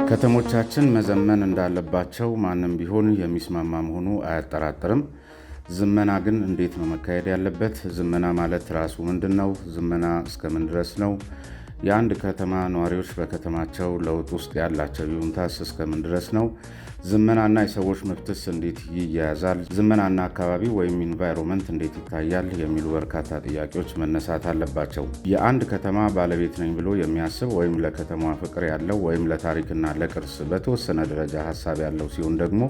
ከተሞቻችን መዘመን እንዳለባቸው ማንም ቢሆን የሚስማማ መሆኑ አያጠራጥርም። ዝመና ግን እንዴት ነው መካሄድ ያለበት? ዝመና ማለት ራሱ ምንድን ነው? ዝመና እስከምን ድረስ ነው? የአንድ ከተማ ነዋሪዎች በከተማቸው ለውጥ ውስጥ ያላቸው ይሁንታስ እስከምን ድረስ ነው? ዝመናና የሰዎች መብትስ እንዴት ይያያዛል? ዝመናና አካባቢ ወይም environment እንዴት ይታያል? የሚሉ በርካታ ጥያቄዎች መነሳት አለባቸው። የአንድ ከተማ ባለቤት ነኝ ብሎ የሚያስብ ወይም ለከተማዋ ፍቅር ያለው ወይም ለታሪክና ለቅርስ በተወሰነ ደረጃ ሀሳብ ያለው ሲሆን ደግሞ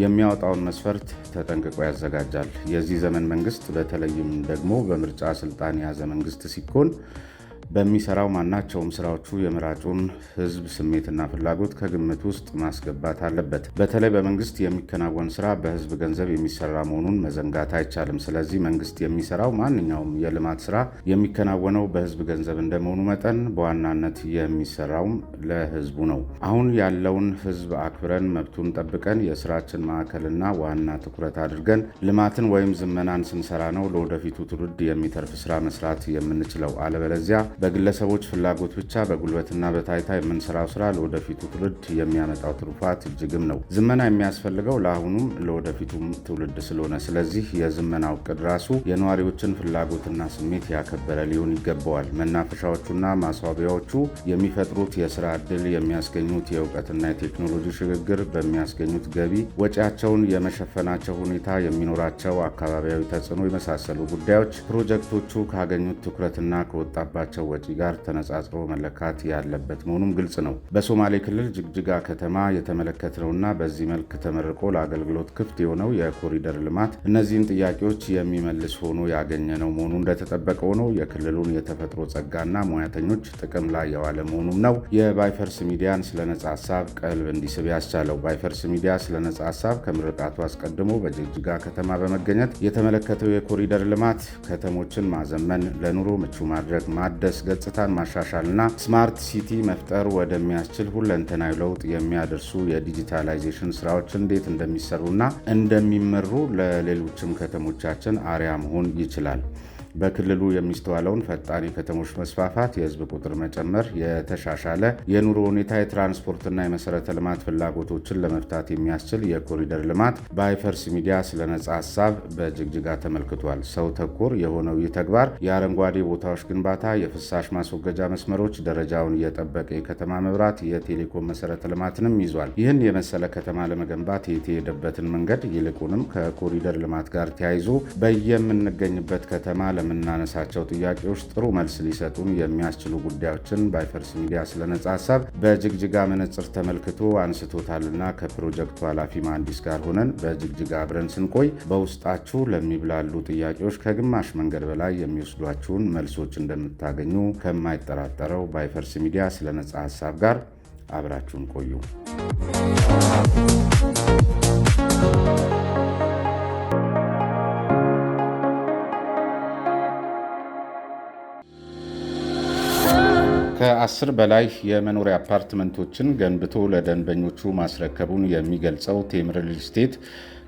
የሚያወጣውን መስፈርት ተጠንቅቆ ያዘጋጃል። የዚህ ዘመን መንግስት፣ በተለይም ደግሞ በምርጫ ስልጣን የያዘ መንግስት ሲኮን፣ በሚሰራው ማናቸውም ስራዎቹ የመራጩን ህዝብ ስሜትና ፍላጎት ከግምት ውስጥ ማስገባት አለበት። በተለይ በመንግስት የሚከናወን ስራ በህዝብ ገንዘብ የሚሰራ መሆኑን መዘንጋት አይቻልም። ስለዚህ መንግስት የሚሰራው ማንኛውም የልማት ስራ የሚከናወነው በህዝብ ገንዘብ እንደመሆኑ መጠን በዋናነት የሚሰራውም ለህዝቡ ነው። አሁን ያለውን ህዝብ አክብረን፣ መብቱን ጠብቀን፣ የስራችን ማዕከልና ዋና ትኩረት አድርገን ልማትን ወይም ዝመናን ስንሰራ ነው ለወደፊቱ ትውልድ የሚተርፍ ስራ መስራት የምንችለው። አለበለዚያ በግለሰቦች ፍላጎት ብቻ በጉልበትና በታይታ የምንሰራው ስራ ለወደፊቱ ትውልድ የሚያመጣው ትሩፋት እጅግም ነው። ዝመና የሚያስፈልገው ለአሁኑም ለወደፊቱም ትውልድ ስለሆነ፣ ስለዚህ የዝመናው እቅድ ራሱ የነዋሪዎችን ፍላጎትና ስሜት ያከበረ ሊሆን ይገባዋል። መናፈሻዎቹና ማስዋቢያዎቹ የሚፈጥሩት የስራ ዕድል፣ የሚያስገኙት የእውቀትና የቴክኖሎጂ ሽግግር፣ በሚያስገኙት ገቢ ወጪያቸውን የመሸፈናቸው ሁኔታ፣ የሚኖራቸው አካባቢያዊ ተጽዕኖ የመሳሰሉ ጉዳዮች ፕሮጀክቶቹ ካገኙት ትኩረትና ከወጣባቸው ወጪ ጋር ተነጻጽሮ መለካት ያለበት መሆኑም ግልጽ ነው። በሶማሌ ክልል ጅግጅጋ ከተማ የተመለከትነውና በዚህ መልክ ተመርቆ ለአገልግሎት ክፍት የሆነው የኮሪደር ልማት እነዚህን ጥያቄዎች የሚመልስ ሆኖ ያገኘነው መሆኑ እንደተጠበቀ ሆኖ የክልሉን የተፈጥሮ ጸጋና ሙያተኞች ጥቅም ላይ የዋለ መሆኑም ነው የባይፈርስ ሚዲያን ስለ ነጻ ሀሳብ ቀልብ እንዲስብ ያስቻለው። ባይፈርስ ሚዲያ ስለ ነጻ ሀሳብ ከምርቃቱ አስቀድሞ በጅግጅጋ ከተማ በመገኘት የተመለከተው የኮሪደር ልማት ከተሞችን ማዘመን፣ ለኑሮ ምቹ ማድረግ፣ ማደስ፣ ገጽታን ማሻሻልና smart city መፍጠር ወደሚያስችል ሁለንተናዊ ለውጥ የሚያደርሱ የ digitalization ስራዎች እንዴት እንደሚሰሩና እንደሚመሩ ለሌሎችም ከተሞቻችን አርአያ መሆን ይችላል። በክልሉ የሚስተዋለውን ፈጣን የከተሞች መስፋፋት፣ የህዝብ ቁጥር መጨመር፣ የተሻሻለ የኑሮ ሁኔታ፣ የትራንስፖርትና የመሰረተ ልማት ፍላጎቶችን ለመፍታት የሚያስችል የኮሪደር ልማት ባይፈርስ ሚዲያ ስለ ነጻ ሀሳብ በጅግጅጋ ተመልክቷል። ሰው ተኮር የሆነው ይህ ተግባር የአረንጓዴ ቦታዎች ግንባታ፣ የፍሳሽ ማስወገጃ መስመሮች፣ ደረጃውን የጠበቀ የከተማ መብራት፣ የቴሌኮም መሰረተ ልማትንም ይዟል። ይህን የመሰለ ከተማ ለመገንባት የተሄደበትን መንገድ፣ ይልቁንም ከኮሪደር ልማት ጋር ተያይዞ በየምንገኝበት ከተማ ለምናነሳቸው ጥያቄዎች ጥሩ መልስ ሊሰጡን የሚያስችሉ ጉዳዮችን ባይፈርስ ሚዲያ ስለ ነጻ ሀሳብ በጅግጅጋ መነጽር ተመልክቶ አንስቶታልና ከፕሮጀክቱ ኃላፊ መሐንዲስ ጋር ሆነን በጅግጅጋ አብረን ስንቆይ በውስጣችሁ ለሚብላሉ ጥያቄዎች ከግማሽ መንገድ በላይ የሚወስዷችሁን መልሶች እንደምታገኙ ከማይጠራጠረው ባይፈርስ ሚዲያ ስለ ነጻ ሀሳብ ጋር አብራችሁን ቆዩ። ከ10 በላይ የመኖሪያ አፓርትመንቶችን ገንብቶ ለደንበኞቹ ማስረከቡን የሚገልጸው ቴምር ሪል ስቴት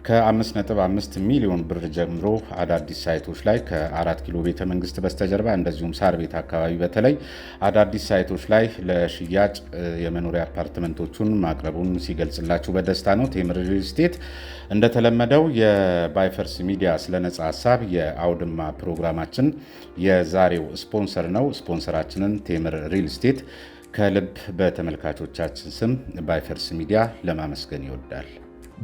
ከ5.5 ሚሊዮን ብር ጀምሮ አዳዲስ ሳይቶች ላይ ከ4 ኪሎ ቤተ መንግስት በስተጀርባ እንደዚሁም ሳር ቤት አካባቢ በተለይ አዳዲስ ሳይቶች ላይ ለሽያጭ የመኖሪያ አፓርትመንቶቹን ማቅረቡን ሲገልጽላችሁ በደስታ ነው። ቴምር ሪል ስቴት እንደተለመደው የባይፈርስ ሚዲያ ስለ ነጻ ሀሳብ የአውድማ ፕሮግራማችን የዛሬው ስፖንሰር ነው። ስፖንሰራችንን ቴምር ሪል ስቴት ከልብ በተመልካቾቻችን ስም ባይፈርስ ሚዲያ ለማመስገን ይወዳል።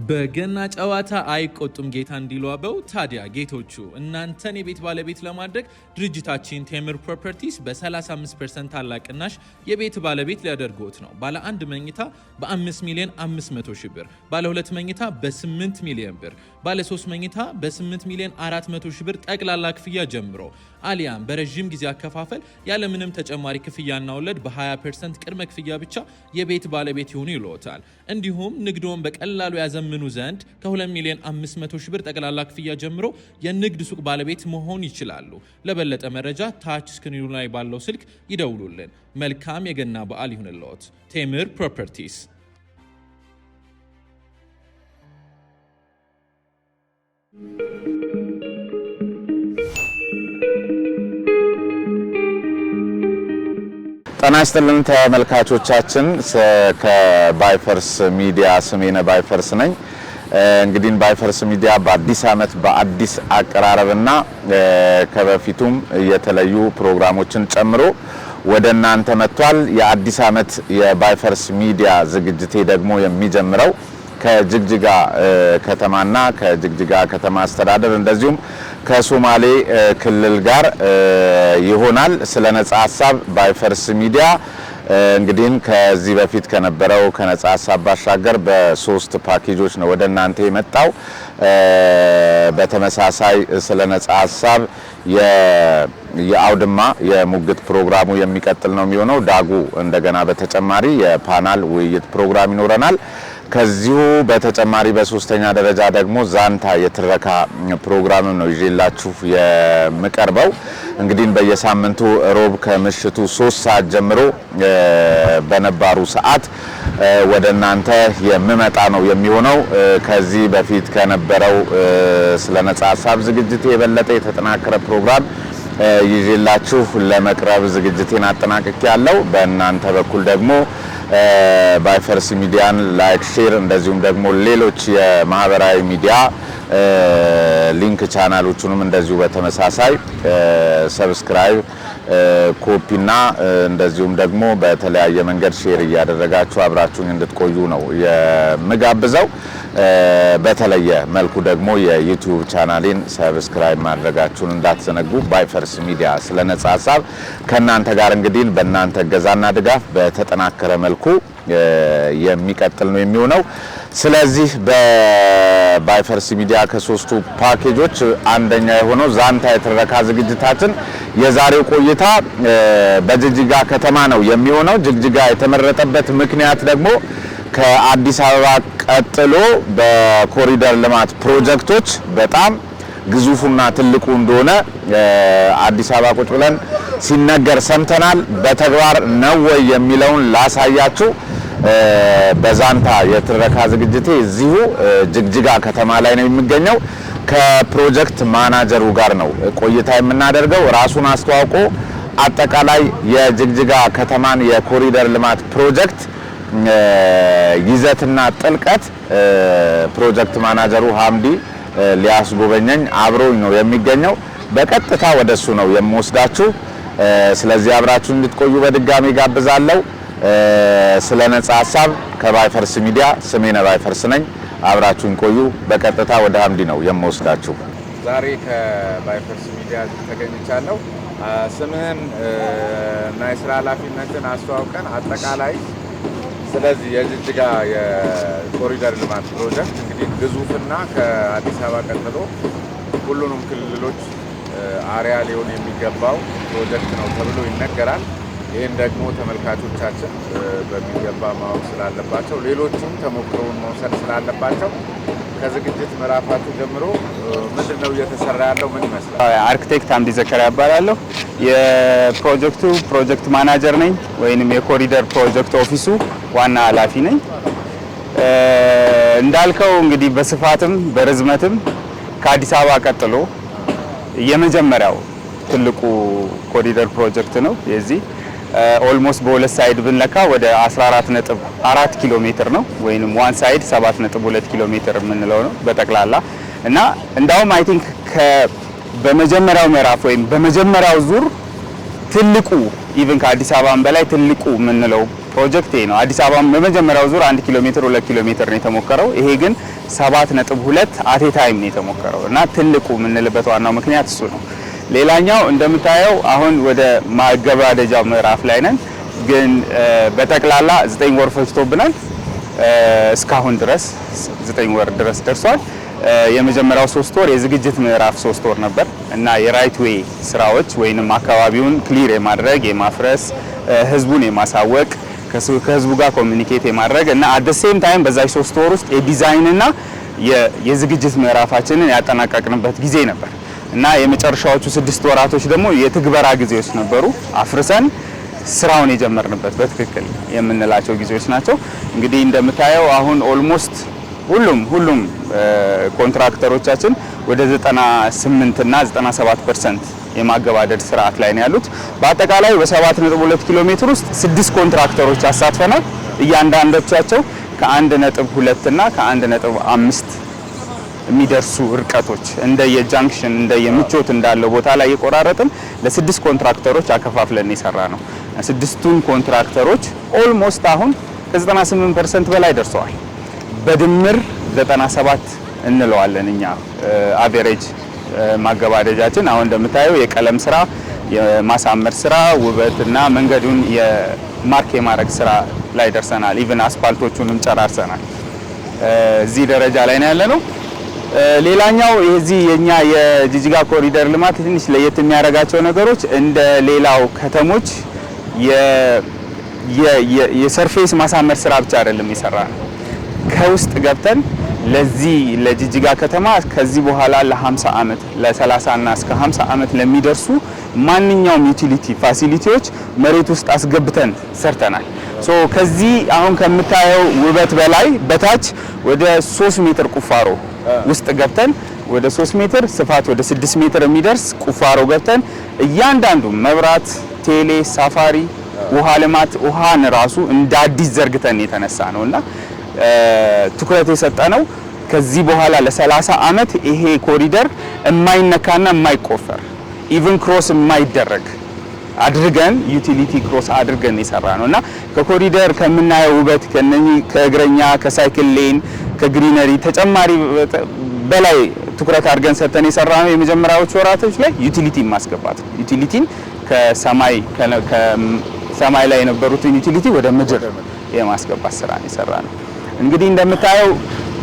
በገና ጨዋታ አይቆጡም ጌታ እንዲሉ አበው፣ ታዲያ ጌቶቹ እናንተን የቤት ባለቤት ለማድረግ ድርጅታችን ቴምር ፕሮፐርቲስ በ35% ታላቅ ቅናሽ የቤት ባለቤት ሊያደርግዎት ነው። ባለ አንድ መኝታ በ5 ሚሊዮን 500 ሺህ ብር፣ ባለ ሁለት መኝታ በ8 ሚሊዮን ብር፣ ባለ 3 መኝታ በ8 ሚሊዮን 400 ሺህ ብር ጠቅላላ ክፍያ ጀምሮ፣ አሊያም በረዥም ጊዜ አከፋፈል ያለምንም ተጨማሪ ክፍያና ወለድ በ20% ቅድመ ክፍያ ብቻ የቤት ባለቤት ይሁኑ ይልዎታል። እንዲሁም ንግድዎን በቀላሉ ያዘምኑ ዘንድ ከ2 ሚሊዮን 500 ሺህ ብር ጠቅላላ ክፍያ ጀምሮ የንግድ ሱቅ ባለቤት መሆን ይችላሉ። ለበለጠ መረጃ ታች ስክሪኑ ላይ ባለው ስልክ ይደውሉልን። መልካም የገና በዓል ይሁንልዎት። ቴምር ፕሮፐርቲስ። ጤና ይስጥልን ተመልካቾቻችን፣ ከባይፈርስ ሚዲያ ስሜነ ባይፈርስ ነኝ። እንግዲህ ባይፈርስ ሚዲያ በአዲስ ዓመት በአዲስ አቀራረብና ከበፊቱም የተለዩ ፕሮግራሞችን ጨምሮ ወደ እናንተ መጥቷል። የአዲስ ዓመት የባይፈርስ ሚዲያ ዝግጅቴ ደግሞ የሚጀምረው ከጅግጅጋ ከተማና ከጅግጅጋ ከተማ አስተዳደር እንደዚሁም ከሶማሌ ክልል ጋር ይሆናል። ስለ ነጻ ሀሳብ ባይፈርስ ሚዲያ እንግዲህም ከዚህ በፊት ከነበረው ከነጻ ሀሳብ ባሻገር በሶስት ፓኬጆች ነው ወደ እናንተ የመጣው። በተመሳሳይ ስለ ነጻ ሀሳብ የአውድማ የሙግት ፕሮግራሙ የሚቀጥል ነው የሚሆነው። ዳጉ እንደገና በተጨማሪ የፓናል ውይይት ፕሮግራም ይኖረናል። ከዚሁ በተጨማሪ በሶስተኛ ደረጃ ደግሞ ዛንታ የትረካ ፕሮግራምም ነው ይዤላችሁ የምቀርበው። እንግዲህ በየሳምንቱ ሮብ ከምሽቱ 3 ሰዓት ጀምሮ በነባሩ ሰዓት ወደ እናንተ የምመጣ ነው የሚሆነው። ከዚህ በፊት ከነበረው ስለ ነጻ ሀሳብ ዝግጅት የበለጠ የተጠናከረ ፕሮግራም ይዤላችሁ ለመቅረብ ዝግጅቴን አጠናቅቄያለሁ። በእናንተ በኩል ደግሞ ባይፈርስ ሚዲያን like፣ share እንደዚሁም ደግሞ ሌሎች የማህበራዊ ሚዲያ link ቻናሎቹንም እንደዚሁ በተመሳሳይ subscribe፣ copy ና እንደዚሁም ደግሞ በተለያየ መንገድ share እያደረጋችሁ አብራችሁኝ እንድትቆዩ ነው የምጋብዘው። በተለየ መልኩ ደግሞ የ YouTube ቻናሌን subscribe ማድረጋችሁን እንዳትዘነጉ። ባይፈርስ ሚዲያ ስለ ነጻ ሀሳብ ከእናንተ ጋር እንግዲህ በእናንተ እገዛና ድጋፍ በተጠናከረ መልኩ የሚቀጥል ነው የሚሆነው። ስለዚህ በባይፈርስ ሚዲያ ከሶስቱ ፓኬጆች አንደኛ የሆነው ዛንታ የትረካ ዝግጅታችን የዛሬው ቆይታ በጅግጅጋ ከተማ ነው የሚሆነው። ጅግጅጋ የተመረጠበት ምክንያት ደግሞ ከአዲስ አበባ ቀጥሎ በኮሪደር ልማት ፕሮጀክቶች በጣም ግዙፉና ትልቁ እንደሆነ አዲስ አበባ ቁጭ ብለን ሲነገር ሰምተናል። በተግባር ነው ወይ የሚለውን ላሳያችሁ በዛንታ የትረካ ዝግጅቴ እዚሁ ጅግጅጋ ከተማ ላይ ነው የሚገኘው። ከፕሮጀክት ማናጀሩ ጋር ነው ቆይታ የምናደርገው። ራሱን አስተዋውቆ አጠቃላይ የጅግጅጋ ከተማን የኮሪደር ልማት ፕሮጀክት ይዘትና ጥልቀት ፕሮጀክት ማናጀሩ ሀምዲ ሊያስጎበኘኝ አብሮኝ ነው የሚገኘው። በቀጥታ ወደ እሱ ነው የምወስዳችሁ። ስለዚህ አብራችሁ እንድትቆዩ በድጋሚ ጋብዛለሁ። ስለ ነጻ ሀሳብ ከባይፈርስ ሚዲያ ስሜነ ባይፈርስ ነኝ። አብራችሁን ቆዩ። በቀጥታ ወደ ሀምዲ ነው የምወስዳችሁ። ዛሬ ከባይፈርስ ሚዲያ ተገኝቻለሁ። ስምህን እና የስራ ኃላፊነትን አስተዋውቀን አጠቃላይ ስለዚህ የጅጅጋ የኮሪደር ልማት ፕሮጀክት እንግዲህ ግዙፍና ከአዲስ አበባ ቀጥሎ ሁሉንም ክልሎች አርአያ ሊሆን የሚገባው ፕሮጀክት ነው ተብሎ ይነገራል። ይህን ደግሞ ተመልካቾቻችን በሚገባ ማወቅ ስላለባቸው፣ ሌሎቹም ተሞክሮውን መውሰድ ስላለባቸው ከዝግጅት ምዕራፋችሁ ጀምሮ ምንድን ነው እየተሰራ ያለው? ምን ይመስላል? አርክቴክት አምዲ ዘከሪያ እባላለሁ። የፕሮጀክቱ project manager ነኝ ወይንም የኮሪደር ፕሮጀክት office ኡ ዋና ኃላፊ ነኝ። እንዳልከው እንግዲህ በስፋትም በርዝመትም ከአዲስ አበባ ቀጥሎ የመጀመሪያው ትልቁ ኮሪደር ፕሮጀክት ነው። የዚህ almost በሁለት side ብንለካ ወደ 14.4 ኪሎ ሜትር ነው ወይንም one side 7.2 ኪሎ ሜትር የምንለው ነው በጠቅላላ። እና እንዳውም I think በመጀመሪያው ምዕራፍ ወይም በመጀመሪያው ዙር ትልቁ፣ even ከአዲስ አበባም በላይ ትልቁ የምንለው ፕሮጀክት ይሄ ነው። አዲስ አበባም በመጀመሪያው ዙር 1 ኪሎ ሜትር፣ 2 ኪሎ ሜትር ነው የተሞከረው። ይሄ ግን 7.2 at a time ነው የተሞከረው እና ትልቁ የምንልበት ዋናው ምክንያት እሱ ነው። ሌላኛው እንደምታየው አሁን ወደ ማገባደጃው ምዕራፍ ላይ ነን። ግን በጠቅላላ 9 ወር ፈጅቶብናል። እስካሁን ድረስ 9 ወር ድረስ ደርሷል። የመጀመሪያው 3 ወር የዝግጅት ምዕራፍ 3 ወር ነበር እና የ right way ስራዎች ወይንም አካባቢውን clear የማድረግ፣ የማፍረስ፣ ህዝቡን የማሳወቅ፣ ከህዝቡ ጋር communicate የማድረግ እና at the same time በዛች 3 ወር ውስጥ የዲዛይንና የዝግጅት ምዕራፋችንን ያጠናቀቅንበት ጊዜ ነበር እና የመጨረሻዎቹ 6 ወራቶች ደግሞ የትግበራ ጊዜዎች ነበሩ። አፍርሰን ስራውን የጀመርንበት በትክክል የምንላቸው ጊዜዎች ናቸው። እንግዲህ እንደምታየው አሁን almost ሁሉም ኮንትራክተሮቻችን ወደ 98 እና 97% የማገባደድ ስርዓት ላይ ነው ያሉት። በአጠቃላይ በ7.2 ኪሎ ሜትር ውስጥ 6 ኮንትራክተሮች አሳትፈናል። እያንዳንዶቻቸው ከ1.2 እና ከ1.5 የሚደርሱ ርቀቶች እንደየ junction እንደየምቾት እንዳለው ቦታ ላይ የቆራረጥን ለስድስት ኮንትራክተሮች አከፋፍለን የሰራነው። ስድስቱን ኮንትራክተሮች almost አሁን ከ98% በላይ ደርሰዋል። በድምር 97 እንለዋለን እኛ average ማገባደጃችን። አሁን እንደምታየው የቀለም ስራ፣ የማሳመር ስራ፣ ውበትና መንገዱን የ mark የማድረግ ስራ ላይ ደርሰናል። Even አስፋልቶቹንም ጨራርሰናል። እዚህ ደረጃ ላይ ነው ያለነው። ሌላኛው የዚህ የኛ የጂጂጋ ኮሪደር ልማት ትንሽ ለየት የሚያደርጋቸው ነገሮች እንደ ሌላው ከተሞች የ surface ማሳመር ስራ ብቻ አይደለም የሰራነው። ከውስጥ ገብተን ለዚህ ለጂጂጋ ከተማ ከዚህ በኋላ ለ50 ዓመት፣ ለ30 እና እስከ 50 ዓመት ለሚደርሱ ማንኛውም utility facility ዎች መሬት ውስጥ አስገብተን ሰርተናል። So ከዚህ አሁን ከምታየው ውበት በላይ በታች ወደ 3 ሜትር ቁፋሮ ውስጥ ገብተን፣ ወደ 3 ሜትር ስፋት ወደ 6 ሜትር የሚደርስ ቁፋሮ ገብተን እያንዳንዱ መብራት፣ ቴሌ፣ ሳፋሪ፣ ውሃ ልማት፣ ውሃን ራሱ እንደ አዲስ ዘርግተን የተነሳ ነው። እና ትኩረት የሰጠነው ከዚህ በኋላ ለ30 ዓመት ይሄ ኮሪደር የማይነካና የማይቆፈር፣ even cross የማይደረግ አድርገን፣ utility cross አድርገን የሰራነው። እና ከኮሪደር ከምናየው ውበት ከነኚህ ከእግረኛ፣ ከ cycle lane፣ ከ greenery ተጨማሪ በላይ ትኩረት አድርገን ሰጥተን የሰራነው የመጀመሪያዎቹ ወራቶች ላይ utility ማስገባት ነው። Utility ን ከሰማይ ላይ የነበሩትን utility ወደ ምድር የማስገባት ስራ ነው የሰራነው። እንግዲህ እንደምታየው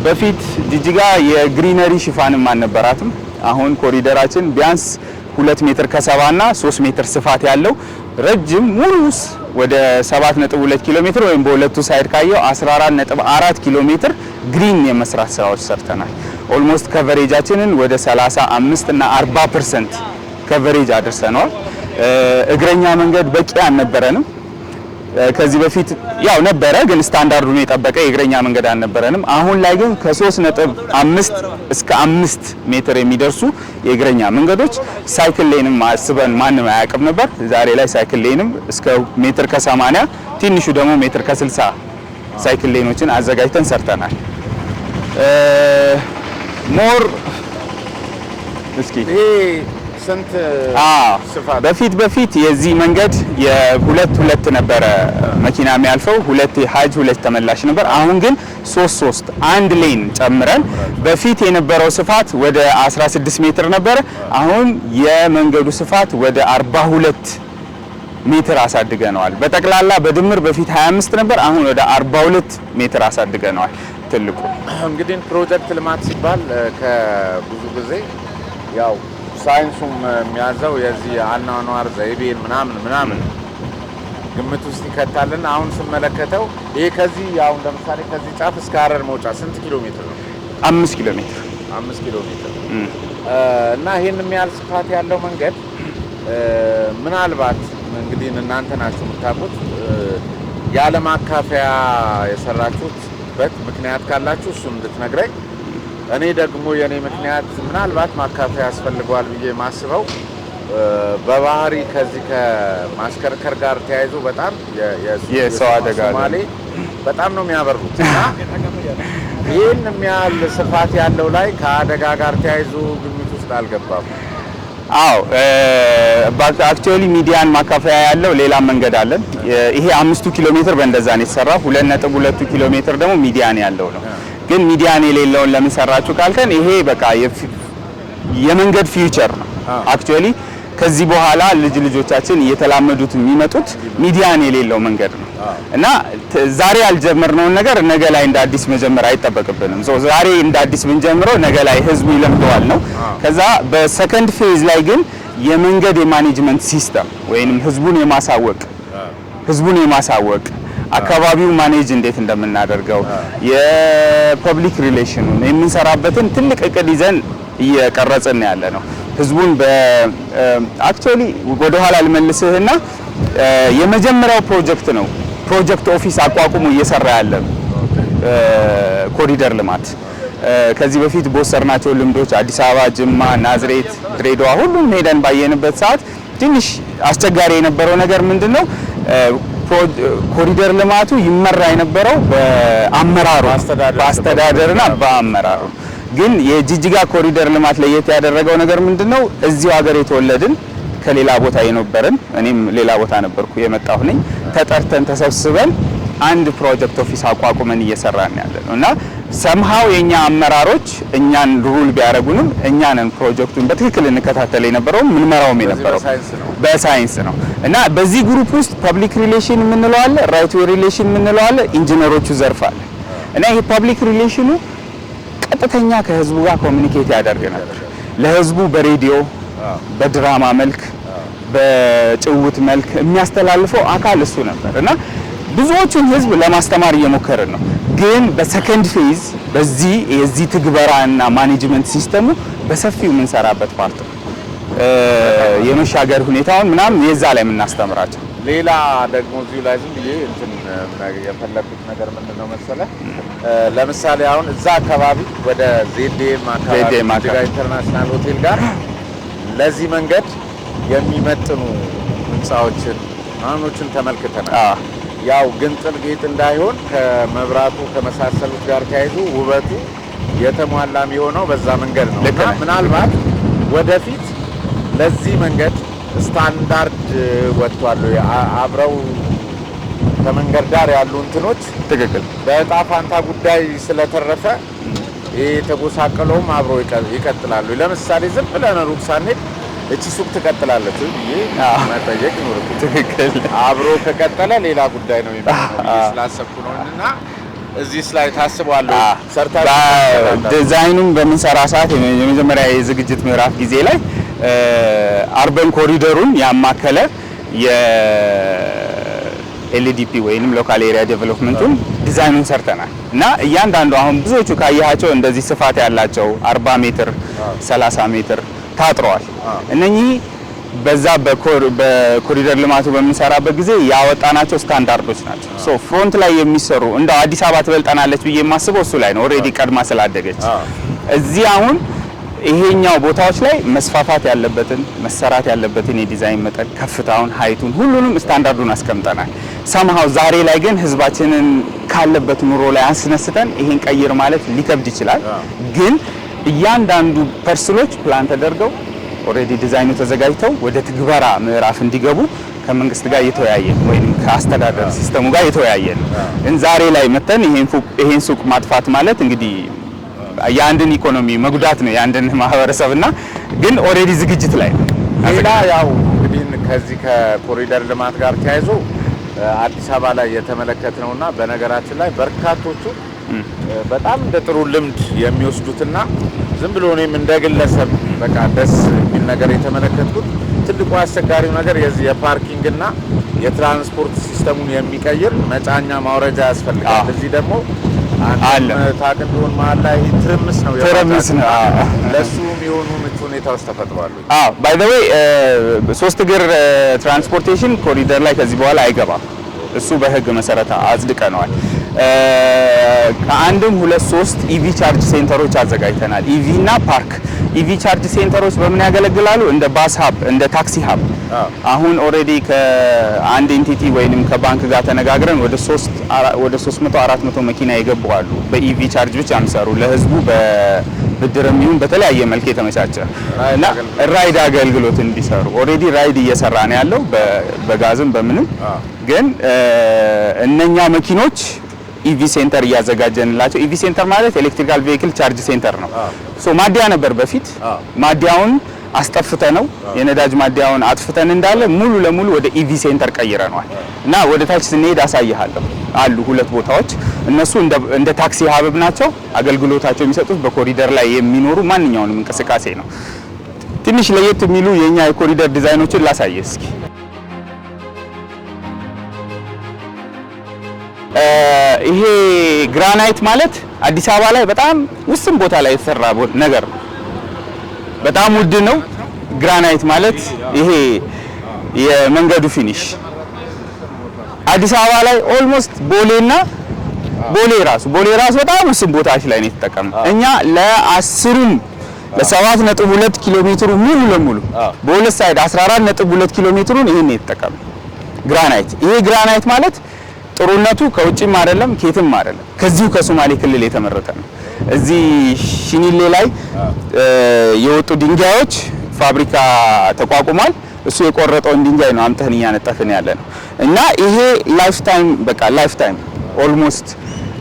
በፊት ጅጅጋ የ greenery ሽፋንም አልነበራትም። አሁን ኮሪደራችን ቢያንስ 2 ሜትር ከ70 እና 3 ሜትር ስፋት ያለው ረጅም ሙሉስ ወደ 7.2 ኪሎ ሜትር ወይም በሁለቱ side ካየው 14.4 ኪሎ ሜትር green የመስራት ስራዎች ሰርተናል። Almost coverage ኣችንን ወደ 35 እና 40% coverage አድርሰነዋል። እግረኛ መንገድ በቂ አልነበረንም። ከዚህ በፊት ያው ነበረ፣ ግን ስታንዳርዱን የጠበቀ የእግረኛ መንገድ አልነበረንም። አሁን ላይ ግን ከ3.5 እስከ 5 ሜትር የሚደርሱ የእግረኛ መንገዶች፣ cycle lane ም አስበን ማንም አያውቅም ነበር። ዛሬ ላይ cycle lane ም እስከ ሜትር ከ80፣ ትንሹ ደግሞ ሜትር ከ60 cycle lane ኦችን አዘጋጅተን ሰርተናል። More እስኪ ይሄ ስንት ስፋት? በፊት በፊት የዚህ መንገድ የሁለት ሁለት ነበረ መኪና የሚያልፈው፣ ሁለት ሀጅ ሁለት ተመላሽ ነበር። አሁን ግን ሶስት ሶስት አንድ lane ጨምረን በፊት የነበረው ስፋት ወደ 16 ሜትር ነበረ። አሁን የመንገዱ ስፋት ወደ 42 ሜትር አሳድገነዋል። በጠቅላላ በድምር በፊት 25 ነበር፣ አሁን ወደ 42 ሜትር አሳድገነዋል። ትልቁ እንግዲህ ፕሮጀክት ልማት ሲባል ከብዙ ጊዜ ያው ሳይንሱም የሚያዘው የዚህ አኗኗር ዘይቤን ምናምን ምናምን ግምት ውስጥ ይከታልና አሁን ስመለከተው ይሄ ከዚህ አሁን ለምሳሌ ከዚህ ጫፍ እስከ ሀረር መውጫ ስንት ኪሎ ሜትር ነው? 5 ኪሎ ሜትር። 5 ኪሎ ሜትር። እና ይህን የሚያህል ስፋት ያለው መንገድ ምናልባት እንግዲህ እናንተ ናችሁ የምታውቁት፣ ያለ ማካፈያ የሰራችሁትበት ምክንያት ካላችሁ እሱን እንድትነግረኝ። እኔ ደግሞ የእኔ ምክንያት ምናልባት ማካፈያ ያስፈልገዋል ብዬ ማስበው በባህሪ ከዚህ ከማሽከርከር ጋር ተያይዞ በጣም የሰው አደጋ አለ። ሶማሌ በጣም ነው የሚያበሩት እና ይህን የሚያህል ስፋት ያለው ላይ ከአደጋ ጋር ተያይዞ ግምት ውስጥ አልገባም። አዎ፣ actually median ማካፈያ ያለው ሌላ መንገድ አለን። ይሄ 5ቱ ኪሎ ሜትር በእንደዛ ነው የተሰራው። 2.2ቱ ኪሎ ሜትር ደግሞ median ያለው ነው። ግን median የሌለውን ለምን ሰራችሁ ካልከን ይሄ በቃ የመንገድ future ነው። Actually ከዚህ በኋላ ልጅ ልጆቻችን እየተላመዱት የሚመጡት median የሌለው መንገድ ነው እና ዛሬ ያልጀመርነውን ነገር ነገ ላይ እንደ አዲስ መጀመር አይጠበቅብንም። So ዛሬ እንደ አዲስ ብንጀምረው ነገ ላይ ህዝቡ ይለምደዋል ነው። ከዛ በ second phase ላይ ግን የመንገድ የ management system ወይንም ህዝቡን የማሳወቅ፣ አካባቢው manage እንዴት እንደምናደርገው፣ የ public relation ኑን የምንሰራበትን ትልቅ እቅድ ይዘን እየቀረጽን ያለ ነው። ህዝቡን በ actually ወደ ኋላ ልመልስህና የመጀመሪያው ፕሮጀክት ነው project office አቋቁሞ እየሰራ ያለ ኮሪደር ልማት። ከዚህ በፊት በወሰድናቸው ልምዶች አዲስ አበባ፣ ጅማ፣ ናዝሬት፣ ድሬዳዋ ሁሉም ሄደን ባየንበት ሰዓት ትንሽ አስቸጋሪ የነበረው ነገር ምንድነው? ኮሪደር ልማቱ ይመራ የነበረው በአመራሩ፣ በአስተዳደርና በአመራሩ። ግን የጅጅጋ ኮሪደር ልማት ለየት ያደረገው ነገር ምንድነው? እዚሁ ሀገር የተወለድን፣ ከሌላ ቦታ የነበርን፣ እኔም ሌላ ቦታ ነበርኩ የመጣሁ ነኝ፣ ተጠርተን ተሰብስበን አንድ project office አቋቁመን እየሰራን ያለ ነው። እና somehow የኛ አመራሮች እኛን rule ቢያደርጉንም እኛንን ፕሮጀክቱን በትክክል እንከታተል የነበረው፣ ምንመራውም የነበረው በሳይንስ ነው። እና በዚህ group ውስጥ public relation የምንለው አለ፣ right way relation የምንለው አለ፣ ኢንጂነሮቹ ዘርፍ አለ። እና ይሄ public relation ኑ ቀጥተኛ ከህዝቡ ጋር communicate ያደርግ ነበር። ለህዝቡ በሬዲዮ፣ በድራማ መልክ፣ በጭውውት መልክ የሚያስተላልፈው አካል እሱ ነበር። እና ብዙዎቹን ህዝብ ለማስተማር እየሞከርን ነው። ግን በ second phase በዚህ የዚህ ትግበራና management system ኡ በሰፊው የምንሰራበት part ነው። የመሻገር ሁኔታውን ምናምን የዛ ላይ የምናስተምራቸው። ሌላ ደግሞ እዚሁ ላይ ዝም ብዬ እንትን የፈለኩት ነገር ምንድን ነው መሰለህ? ለምሳሌ አሁን እዛ አካባቢ ወደ ዜዴም አካባቢ ዜዴም ጅጅጋ አካባቢ ኢንተርናሽናል ሆቴል ጋር ለዚህ መንገድ የሚመጥኑ ህንፃዎችን ምናምኖችን ተመልክተናል። ያው ግንጥል ጌጥ እንዳይሆን ከመብራቱ ከመሳሰሉት ጋር ተያይዞ ውበቱ የተሟላ የሚሆነው በዛ መንገድ ነው። ልክ እና ነህ። ምናልባት ወደፊት ለዚህ መንገድ ስታንዳርድ ወጥቷል ወይ? አብረው ከመንገድ ዳር ያሉ እንትኖች በእጣ ፋንታ ጉዳይ ስለተረፈ ይሄ የተጎሳቀለውም አብሮ ይቀጥላሉ። ለምሳሌ ዝም ብለን ሩቅ ሳንሄድ እቺ ሱቅ ትቀጥላለች ወይ ብዬ መጠየቅ ይኖርብኛል። አብሮ ከቀጠለ ሌላ ጉዳይ ነው የሚሆነው ብዬ ስላሰብኩ ነው። እና እዚህ ላይ ታስቧል ሰርታችሁ? ዲዛይኑን በምንሰራ ሰዓት የመጀመሪያ የዝግጅት ምዕራፍ ጊዜ ላይ urban corridor ኡን ያማከለ የ LDP ወይንም local area development ኡን ዲዛይኑን ሰርተናል። እና እያንዳንዱ አሁን ብዙዎቹ ካያቸው እንደዚህ ስፋት ያላቸው 40 ሜትር፣ 30 ሜትር ታጥረዋል። እነኚህ በዛ በኮሪደር ልማቱ በምንሰራበት ጊዜ ያወጣናቸው ስታንዳርዶች ናቸው። So front ላይ የሚሰሩ እንደው አዲስ አበባ ትበልጠናለች ብዬ የማስበው እሱ ላይ ነው። Already ቀድማ ስላደገች እዚህ አሁን ይሄኛው ቦታዎች ላይ መስፋፋት ያለበትን፣ መሰራት ያለበትን የዲዛይን መጠን፣ ከፍታውን፣ height ኡን፣ ሁሉንም ስታንዳርዱን አስቀምጠናል። Somehow ዛሬ ላይ ግን ህዝባችንን ካለበት ኑሮ ላይ አስነስተን ይሄን ቀይር ማለት ሊከብድ ይችላል። ግን እያንዳንዱ parcel ኦች plan ተደርገው already ዲዛይኑ ተዘጋጅተው ወደ ትግበራ ምዕራፍ እንዲገቡ ከመንግስት ጋር እየተወያየን ወይም ከአስተዳደር system ኡ ጋር እየተወያየን ነው። ግን ዛሬ ላይ መተን ይሄን ሱቅ ማጥፋት ማለት እንግዲህ የአንድን ኢኮኖሚ መጉዳት ነው፣ የአንድን ማህበረሰብና ግን already ዝግጅት ላይ ነው። ሌላ ያው እንግዲህ ከዚህ ከኮሪደር ልማት ጋር ተያይዞ አዲስ አበባ ላይ የተመለከትነውና በነገራችን ላይ በርካቶቹ በጣም እንደ ጥሩ ልምድ የሚወስዱትና ዝም ብሎ እኔም እንደ ግለሰብ በቃ ደስ የሚል ነገር የተመለከትኩት ትልቁ አስቸጋሪው ነገር የዚህ የ parking እና የትራንስፖርት system ኡን የሚቀይር መጫኛ ማውረጃ ያስፈልጋል። እዚህ ደግሞ አለ። ታውቅ እንደሆን መሀል ላይ ትርምስ ነው። ትርምስ ነው። አዎ። ለሱ የሚሆኑ ምቹ ሁኔታዎች ተፈጥረዋል። አዎ፣ by the way ሶስት እግር transportation ኮሪደር ላይ ከዚህ በኋላ አይገባም። እሱ በህግ መሰረት አጽድቀነዋል። ከአንድም ሁለት ሶስት EV charge center ኦች አዘጋጅተናል። EV እና park። EV charge center ኦች በምን ያገለግላሉ? እንደ bus hub፣ እንደ taxi hub። አሁን already ከአንድ entity ወይንም ከባንክ ጋር ተነጋግረን ወደ 300 400 መኪና የገቡ አሉ። በ EV charge ብቻ የሚሰሩ፣ ለህዝቡ በብድርም ይሁን በተለያየ መልክ የተመቻቸ እና ride አገልግሎት እንዲሰሩ። Already ride እየሰራ ነው ያለው በጋዝም በምንም። ግን እነኛ መኪኖች EV center እያዘጋጀንላቸው፣ EV center ማለት electrical vehicle charge center ነው። So ማደያ ነበር በፊት። ማደያውን አስጠፍተነው፣ የነዳጅ ማደያውን አጥፍተን እንዳለ ሙሉ ለሙሉ ወደ EV center ቀይረነዋል። እና ወደ ታች ስንሄድ አሳይሃለሁ። አሉ ሁለት ቦታዎች። እነሱ እንደ taxi hub ናቸው። አገልግሎታቸው የሚሰጡት በኮሪደር ላይ የሚኖሩ ማንኛውንም እንቅስቃሴ ነው። ትንሽ ለየት የሚሉ የኛ የኮሪደር ዲዛይኖችን ላሳይህ እስኪ። ይሄ ግራናይት ማለት አዲስ አበባ ላይ በጣም ውስን ቦታ ላይ የተሰራ ነገር ነው። በጣም ውድ ነው። ግራናይት ማለት ይሄ የመንገዱ finish አዲስ አበባ ላይ almost ቦሌና ቦሌ ራሱ በጣም ውስን ቦታዎች ላይ ነው የተጠቀምነው። እኛ ለአስሩም ለ7.2 ኪሎ ሜትሩ ሙሉ ለሙሉ በሁለት side 14.2 ኪሎ ሜትሩን ይሄን ነው የተጠቀምነው ግራናይት። ይሄ ግራናይት ማለት ጥሩነቱ ከውጭም አይደለም ከየትም አይደለም፣ ከዚሁ ከሶማሌ ክልል የተመረተ ነው። እዚህ ሽኒሌ ላይ የወጡ ድንጋዮች ፋብሪካ ተቋቁሟል። እሱ የቆረጠውን ድንጋይ ነው አምጥተን እያነጠፍን ያለ ነው። እና ይሄ lifetime፣ በቃ lifetime almost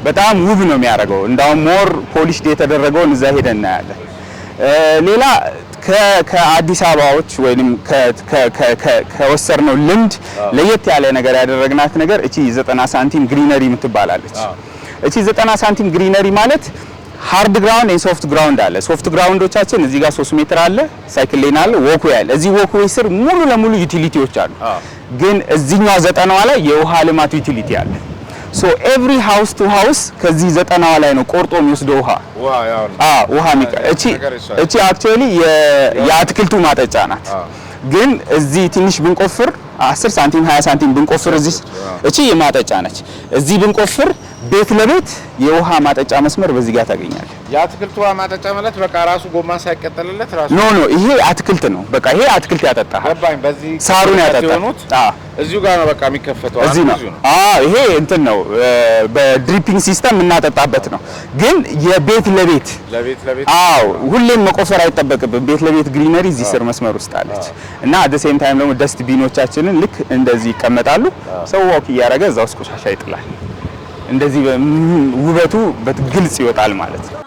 በጣም ውብ ነው የሚያደርገው። እንዳውም more polished የተደረገውን እዛ ሄደን እናያለን። ሌላ ከአዲስ አበባዎች ወይንም ከወሰድነው ልምድ ለየት ያለ ነገር ያደረግናት ነገር እቺ 90 ሳንቲም greenery የምትባላለች። እቺ 90 ሳንቲም greenery ማለት hard ground and soft ground አለ። Soft ground ኦቻችን እዚህ ጋር 3 ሜትር አለ፣ cycle lane አለ፣ walkway አለ። እዚህ walkway ስር ሙሉ ለሙሉ utility ዎች አሉ። ግን እዚህኛው 90ዋ ላይ የውሃ ልማት utility አለ። So every house to house ከዚህ 90ዋ ላይ ነው ቆርጦ የሚወስደው ውሃ። አዎ፣ ውሃ እቺ actually የአትክልቱ ማጠጫ ናት። ግን እዚህ ትንሽ ብንቆፍር፣ 10 ሳንቲም 20 ሳንቲም ብንቆፍር፣ እዚህ እቺ የማጠጫ ነች። እዚህ ብንቆፍር ቤት ለቤት የውሃ ማጠጫ መስመር በዚህ ጋር ታገኛለህ። የአትክልቱ ውሃ ማጠጫ ማለት በቃ ራሱ ጎማ ሳይቀጠልለት ራሱ? No, ይሄ አትክልት ነው። በቃ ይሄ አትክልት ያጠጣል። ገባኝ። በዚህ ሳሩን ያጠጣል። የሆኑት እዚሁ ጋር ነው በቃ የሚከፈተው። እዚህ ነው። አዎ፣ ይሄ እንትን ነው፣ በ dripping system የምናጠጣበት ነው። ግን የቤት ለቤት ለቤት ለቤት። አዎ፣ ሁሌም መቆፈር አይጠበቅብን። ቤት ለቤት greenery እዚህ ስር መስመር ውስጥ አለች። እና at the same time ደግሞ dustbin ኦቻችንን ልክ እንደዚህ ይቀመጣሉ። ሰው walk እያደረገ እዛ ውስጥ ቆሻሻ ይጥላል። እንደዚህ ውበቱ በግልጽ ይወጣል ማለት ነው።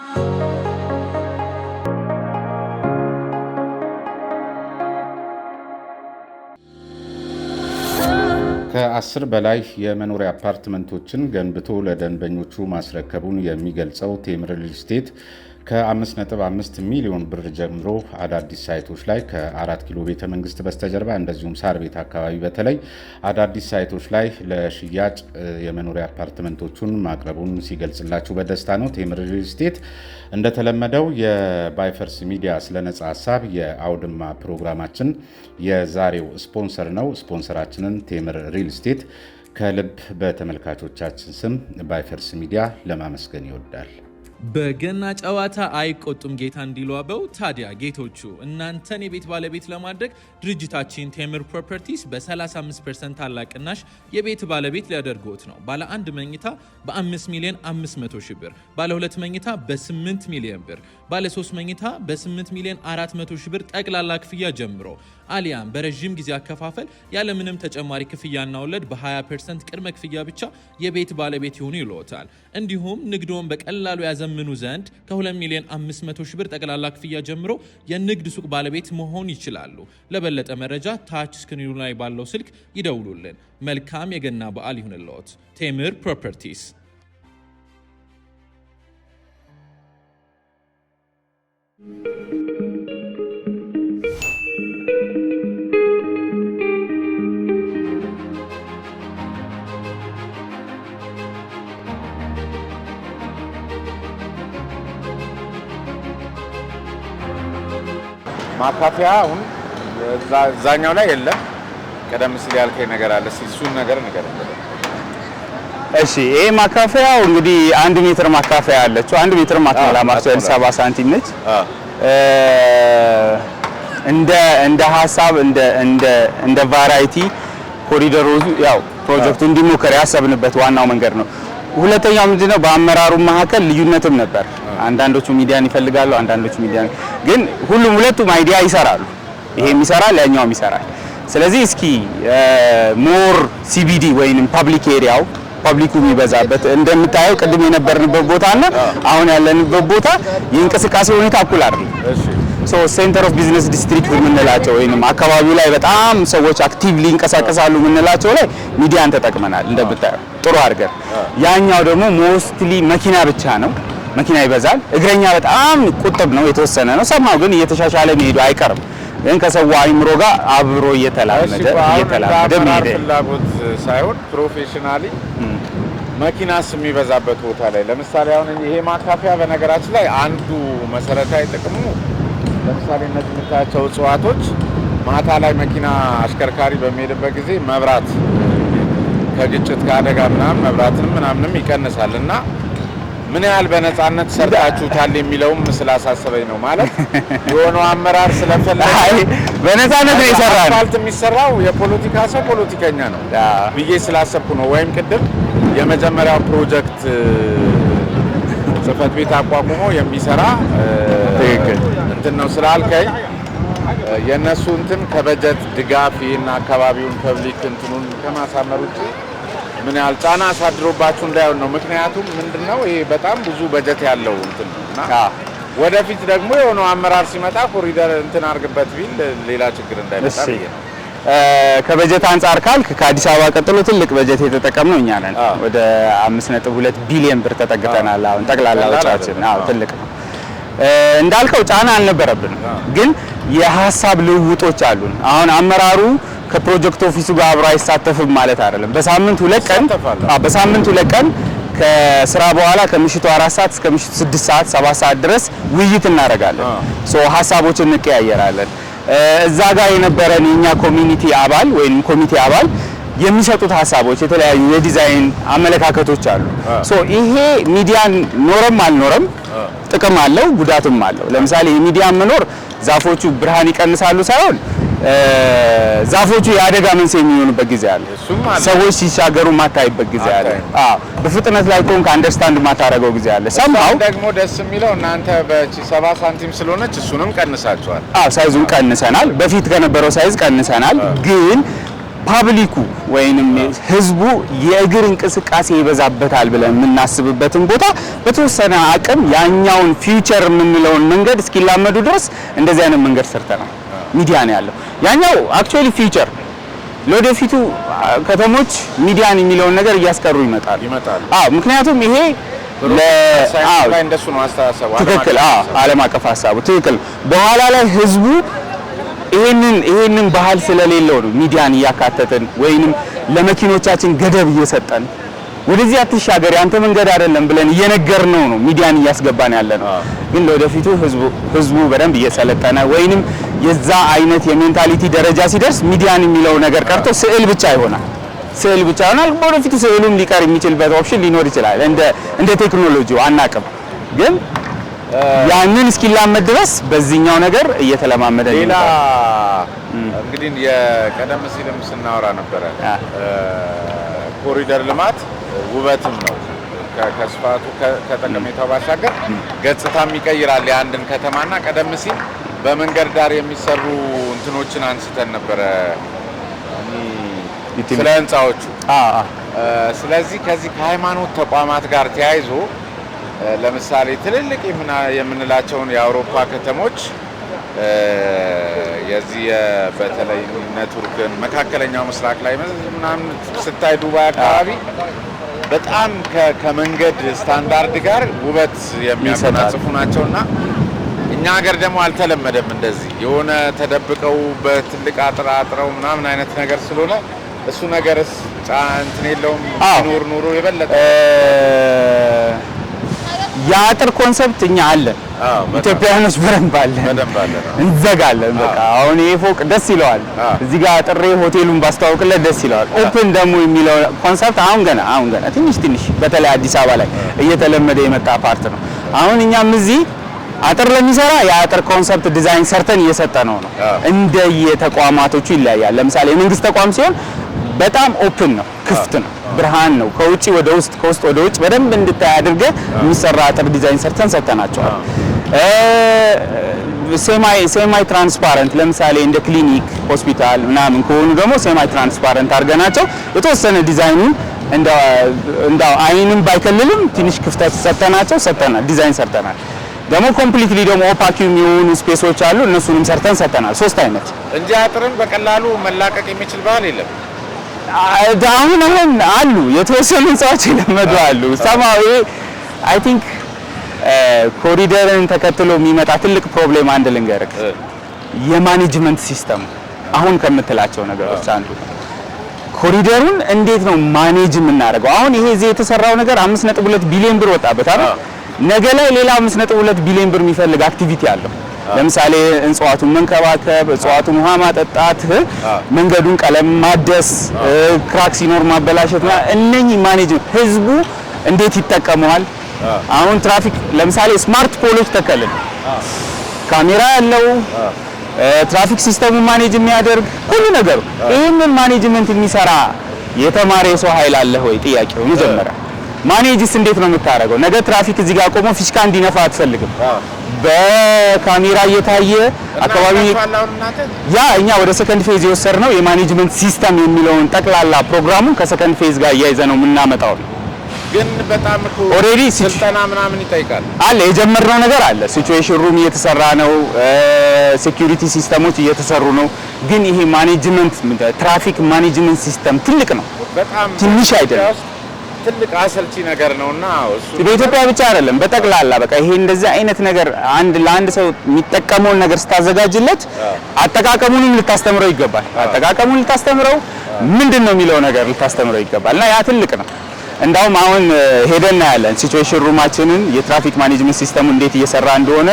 ከ10 በላይ የመኖሪያ አፓርትመንቶችን ገንብቶ ለደንበኞቹ ማስረከቡን የሚገልጸው ቴምር ሪል ስቴት ከ5.5 ሚሊዮን ብር ጀምሮ አዳዲስ site ኦች ላይ ከ4 ኪሎ ቤተ መንግስት በስተጀርባ እንደዚሁም ሳር ቤት አካባቢ በተለይ አዳዲስ site ኦች ላይ ለሽያጭ የመኖሪያ አፓርትመንቶቹን ማቅረቡን ሲገልጽላችሁ በደስታ ነው። ቴምር ሪል ስቴት እንደተለመደው የባይፈርስ ሚዲያ ስለ ነጻ ሀሳብ የአውድማ ፕሮግራማችን የዛሬው ስፖንሰር ነው። ስፖንሰራችንን ቴምር ሪል ስቴት ከልብ በተመልካቾቻችን ስም ባይፈርስ ሚዲያ ለማመስገን ይወዳል። በገና ጨዋታ አይቆጡም ጌታ እንዲሉ አበው፣ ታዲያ ጌቶቹ እናንተን የቤት ባለቤት ለማድረግ ድርጅታችን ቴምር ፕሮፐርቲስ በ35% ታላቅ ቅናሽ የቤት ባለቤት ሊያደርግዎት ነው። ባለ አንድ መኝታ በ5 ሚሊዮን 500 ሺህ ብር፣ ባለ ሁለት መኝታ በ8 ሚሊዮን ብር፣ ባለ 3 መኝታ በ8 ሚሊዮን 400 ሺህ ብር ጠቅላላ ክፍያ ጀምሮ አሊያም በረዥም ጊዜ አከፋፈል ያለምንም ተጨማሪ ክፍያና ወለድ በ20% ቅድመ ክፍያ ብቻ የቤት ባለቤት ይሁኑ ይልዎታል። እንዲሁም ንግድዎን በቀላሉ ያዘምኑ ዘንድ ከ2 ሚሊዮን 500 ሺህ ብር ጠቅላላ ክፍያ ጀምሮ የንግድ ሱቅ ባለቤት መሆን ይችላሉ። ለበለጠ መረጃ ታች screen ኑ ላይ ባለው ስልክ ይደውሉልን። መልካም የገና በዓል ይሁንልዎት። ቴምር ፕሮፐርቲስ። ማካፈያ አሁን እዛኛው ላይ የለም። ቀደም ሲል ያልከኝ ነገር አለ። እስኪ እሱን ነገር ንገረኝ። እሺ፣ ይሄ ማካፈያው እንግዲህ 1 ሜትር ማካፈያ አለችው። 1 ሜትር ማትሞላ፣ actually 70 ሳንቲም ነች። እንደ ሀሳብ እንደ variety ኮሪደሩ ያው ፕሮጀክቱ እንዲሞከር ያሰብንበት ዋናው መንገድ ነው። ሁለተኛው ምንድነው፣ በአመራሩ መካከል ልዩነትም ነበር። አንዳንዶቹ median ይፈልጋሉ፣ አንዳንዶቹ median፣ ግን ሁሉም ሁለቱም idea ይሰራሉ። ይሄም ይሰራል፣ ያኛውም ይሰራል። ስለዚህ እስኪ more CBD ወይንም public area ው public ኡ የሚበዛበት፣ እንደምታየው ቅድም የነበርንበት ቦታ እና አሁን ያለንበት ቦታ የእንቅስቃሴ ሁኔታ እኩል አይደለም። So center of business district የምንላቸው ወይንም አካባቢው ላይ በጣም ሰዎች actively ይንቀሳቀሳሉ የምንላቸው ላይ median ተጠቅመናል እንደምታየው ጥሩ አድርገን። ያኛው ደግሞ mostly መኪና ብቻ ነው። መኪና ይበዛል። እግረኛ በጣም ቁጥብ ነው፣ የተወሰነ ነው። ሰማው ግን እየተሻሻለ መሄዱ አይቀርም። ግን ከሰው አይምሮ ጋር አብሮ እየተላመደ እየተላመደ መሄድ ፍላጎት ሳይሆን professionally መኪናስ የሚበዛበት ቦታ ላይ ለምሳሌ አሁን ይሄ ማካፈያ በነገራችን ላይ አንዱ መሰረታዊ ጥቅሙ ለምሳሌ እነዚህ የምታያቸው እጽዋቶች ማታ ላይ መኪና አሽከርካሪ በሚሄድበት ጊዜ መብራት ከግጭት ከአደጋ ምናምን መብራትንም ምናምንም ይቀንሳል እና ምን ያህል በነፃነት ሰርታችሁታል የሚለውም ስላሳሰበኝ ነው። ማለት የሆነው አመራር ስለፈለገ አይ፣ በነፃነት ነው የሰራነው። አስፋልት የሚሰራው የፖለቲካ ሰው ፖለቲከኛ ነው ብዬ ስላሰብኩ ነው። ወይም ቅድም የመጀመሪያው ፕሮጀክት ጽህፈት ቤት አቋቁሞ የሚሰራ እንትን ነው ስላልከኝ የእነሱ እንትን ከበጀት ድጋፍ ይህን አካባቢውን public እንትኑን ከማሳመር ውጭ ምን ያህል ጫና አሳድሮባችሁ እንዳይሆን ነው። ምክንያቱም ምንድነው ይሄ በጣም ብዙ በጀት ያለው እንትን ነው እና ወደፊት ደግሞ የሆነው አመራር ሲመጣ ኮሪደር እንትን አድርግበት ቢል ሌላ ችግር እንዳይመጣ ብዬ ነው። ከበጀት አንጻር ካልክ ከአዲስ አበባ ቀጥሎ ትልቅ በጀት የተጠቀምነው እኛ ነን። ወደ 5.2 ቢሊዮን ብር ተጠግተናል። አሁን ጠቅላላ ወጪያችን አዎ ትልቅ ነው። እንዳልከው ጫና አልነበረብንም፣ ግን የሀሳብ ልውውጦች አሉን። አሁን አመራሩ ከ project office ኡ ጋር አብሮ አይሳተፍም ማለት አይደለም። በሳምንት 2 ቀን ከስራ በኋላ ከምሽቱ 4 ሰዓት እስከ ምሽቱ 6 ሰዓት 7 ሰዓት ድረስ ውይይት እናደርጋለን። So ሀሳቦችን እንቀያየራለን። እዛ ጋር የነበረን የኛ community አባል ወይም ኮሚቴ አባል የሚሰጡት ሀሳቦች የተለያዩ የዲዛይን አመለካከቶች አሉ። So ይሄ median ኖረም አልኖረም ጥቅም አለው፣ ጉዳትም አለው። ለምሳሌ የ median መኖር ዛፎቹ ብርሃን ይቀንሳሉ ሳይሆን ዛፎቹ የአደጋ መንስኤ የሚሆኑበት ጊዜ አለ። ሰዎች ሲሻገሩ ማታይበት ጊዜ አለ። አዎ፣ በፍጥነት ላይ ከሆንክ understand ማታረገው ጊዜ አለ። Somehow ደግሞ ደስ የሚለው እናንተ በቺ 70 ሳንቲም ስለሆነች እሱንም ቀንሳችኋል። አዎ፣ size ኡን ቀንሰናል። በፊት ከነበረው size ቀንሰናል። ግን public ኩ ወይንም ህዝቡ የእግር እንቅስቃሴ ይበዛበታል ብለን የምናስብበትን ቦታ በተወሰነ አቅም ያኛውን future የምንለውን መንገድ እስኪላመዱ ድረስ እንደዚህ አይነት መንገድ ሰርተናል። Median ያለው ያኛው actually future ለወደፊቱ ከተሞች median የሚለውን ነገር እያስቀሩ ይመጣሉ። ይመጣሉ። አዎ፣ ምክንያቱም ይሄ ሳይንስ ላይ እንደሱ ነው አስተሳሰቡ። ትክክል። አዎ፣ ዓለም አቀፍ ሀሳቡ ትክክል። በኋላ ላይ ህዝቡ ይሄንን ባህል ስለሌለው ነው median እያካተትን ወይንም ለመኪኖቻችን ገደብ እየሰጠን ወደዚህ አትሻገር ያንተ መንገድ አይደለም ብለን እየነገርነው ነው median እያስገባን ያለ ነው። ግን ለወደፊቱ ህዝቡ በደንብ እየሰለጠነ ወይንም የዛ አይነት የ mentality ደረጃ ሲደርስ median የሚለው ነገር ቀርቶ ስዕል ብቻ ይሆናል። ስዕል ብቻ ይሆናል። በወደፊቱ ስዕሉም ሊቀር የሚችልበት option ሊኖር ይችላል። እንደ ቴክኖሎጂው አናቅም። ግን ያንን እስኪላመድ ድረስ በዚህኛው ነገር እየተለማመደ ሌላ እንግዲህ የቀደም ሲልም ስናወራ ነበረ፣ ኮሪደር ልማት ውበትም ነው። ከስፋቱ ከጠቀሜታው ባሻገር ገጽታም ይቀይራል የአንድን ከተማና ቀደም ሲል በመንገድ ዳር የሚሰሩ እንትኖችን አንስተን ነበረ ስለ ህንፃዎቹ። ስለዚህ ከዚህ ከሃይማኖት ተቋማት ጋር ተያይዞ ለምሳሌ ትልልቅ የምንላቸውን የአውሮፓ ከተሞች የዚህ በተለይ እነ ቱርክን መካከለኛው ምስራቅ ላይ ምናምን ስታይ ዱባይ አካባቢ በጣም ከመንገድ ስታንዳርድ ጋር ውበት የሚያጎናጽፉ ናቸውና እኛ ሀገር ደግሞ አልተለመደም። እንደዚህ የሆነ ተደብቀው በትልቅ አጥር አጥረው ምናምን አይነት ነገር ስለሆነ እሱ ነገርስ እንትን የለውም ኖር ኖሮ የበለጠ የአጥር concept እኛ አለን፣ ኢትዮጵያውያኖች በደንብ አለን፣ እንዘጋለን። በቃ አሁን ይሄ ፎቅ ደስ ይለዋል፣ እዚህ ጋር አጥሬ ሆቴሉን ባስተዋውቅለት ደስ ይለዋል። Open ደግሞ የሚለው concept አሁን ገና ትንሽ ትንሽ በተለይ አዲስ አበባ ላይ እየተለመደ የመጣ part ነው። አሁን እኛም እዚህ አጥር ለሚሰራ የአጥር concept design ሰርተን እየሰጠነው ነው። እንደየተቋማቶቹ ይለያያል። ለምሳሌ የመንግስት ተቋም ሲሆን በጣም open ነው፣ ክፍት ነው፣ ብርሃን ነው። ከውጭ ወደ ውስጥ ከውስጥ ወደ ውጭ በደንብ እንድታይ አድርገህ የሚሰራ አጥር ዲዛይን ሰርተን ሰጥተናቸዋል። Semi transparent ለምሳሌ እንደ ክሊኒክ፣ ሆስፒታል ምናምን ከሆኑ ደግሞ semi transparent አድርገናቸው የተወሰነ ዲዛይኑን እንደ አይንም ባይከልልም ትንሽ ክፍተት ሰጥተናቸው ሰጥተናል፣ ዲዛይን ሰርተናል። ደግሞ completely ደግሞ opaque የሚሆኑ space ኦች አሉ። እነሱንም ሰርተን ሰጥተናል። ሶስት አይነት እንጂ አጥርን በቀላሉ መላቀቅ የሚችል ባህል የለም። አሁን አሉ የተወሰኑ ህንጻዎች የለመዱ አሉ። ሰማዊ I think ኮሪደርን ተከትሎ የሚመጣ ትልቅ problem አንድ ልንገርህ፣ የ management system አሁን ከምትላቸው ነገሮች አንዱ ኮሪደሩን እንዴት ነው manage የምናደርገው? አሁን ይሄ እዚህ የተሰራው ነገር 5.2 ቢሊዮን ብር ወጣበት አይደል? ነገ ላይ ሌላ 5.2 ቢሊዮን ብር የሚፈልግ activity አለው። ለምሳሌ እጽዋቱን መንከባከብ፣ እጽዋቱን ውሃ ማጠጣት፣ መንገዱን ቀለም ማደስ፣ crack ሲኖር ማበላሸት፣ እነኚህ management ህዝቡ እንዴት ይጠቀመዋል? አሁን ትራፊክ ለምሳሌ smart pole ኦች ተከልን፣ ካሜራ ያለው traffic system ኡ manage የሚያደርግ ሁሉ ነገሩ። ይህንን management የሚሰራ የተማረ የሰው ኃይል አለ ወይ? ጥያቄው መጀመሪያ። Manage ስ እንዴት ነው የምታደርገው? ነገ ትራፊክ እዚህ ጋር ቆሞ ፊሽካ እንዲነፋ አትፈልግም። በካሜራ እየታየ አካባቢ ያ እኛ ወደ second phase የወሰድነው የ management system የሚለውን ጠቅላላ ፕሮግራሙን ከ second phase ጋር እያይዘ ነው የምናመጣው ነው። ግን በጣም እኮ Already ስልጠና ምናምን ይጠይቃል። አለ፣ የጀመርነው ነገር አለ። Situation room እየተሰራ ነው። Security system ኦች እየተሰሩ ነው። ግን ይሄ management traffic management system ትልቅ ነው፣ በጣም ትንሽ አይደለም። ትልቅ አሰልቺ ነገር ነውና እሱ በኢትዮጵያ ብቻ አይደለም፣ በጠቅላላ በቃ ይሄ እንደዚህ አይነት ነገር አንድ ለአንድ ሰው የሚጠቀመውን ነገር ስታዘጋጅለት አጠቃቀሙንም ልታስተምረው ይገባል። አጠቃቀሙን ልታስተምረው፣ ምንድን ነው የሚለው ነገር ልታስተምረው ይገባል። እና ያ ትልቅ ነው። እንዳውም አሁን ሄደን እናያለን situation room ኣችንን የ traffic management system ኡ እንዴት እየሰራ እንደሆነ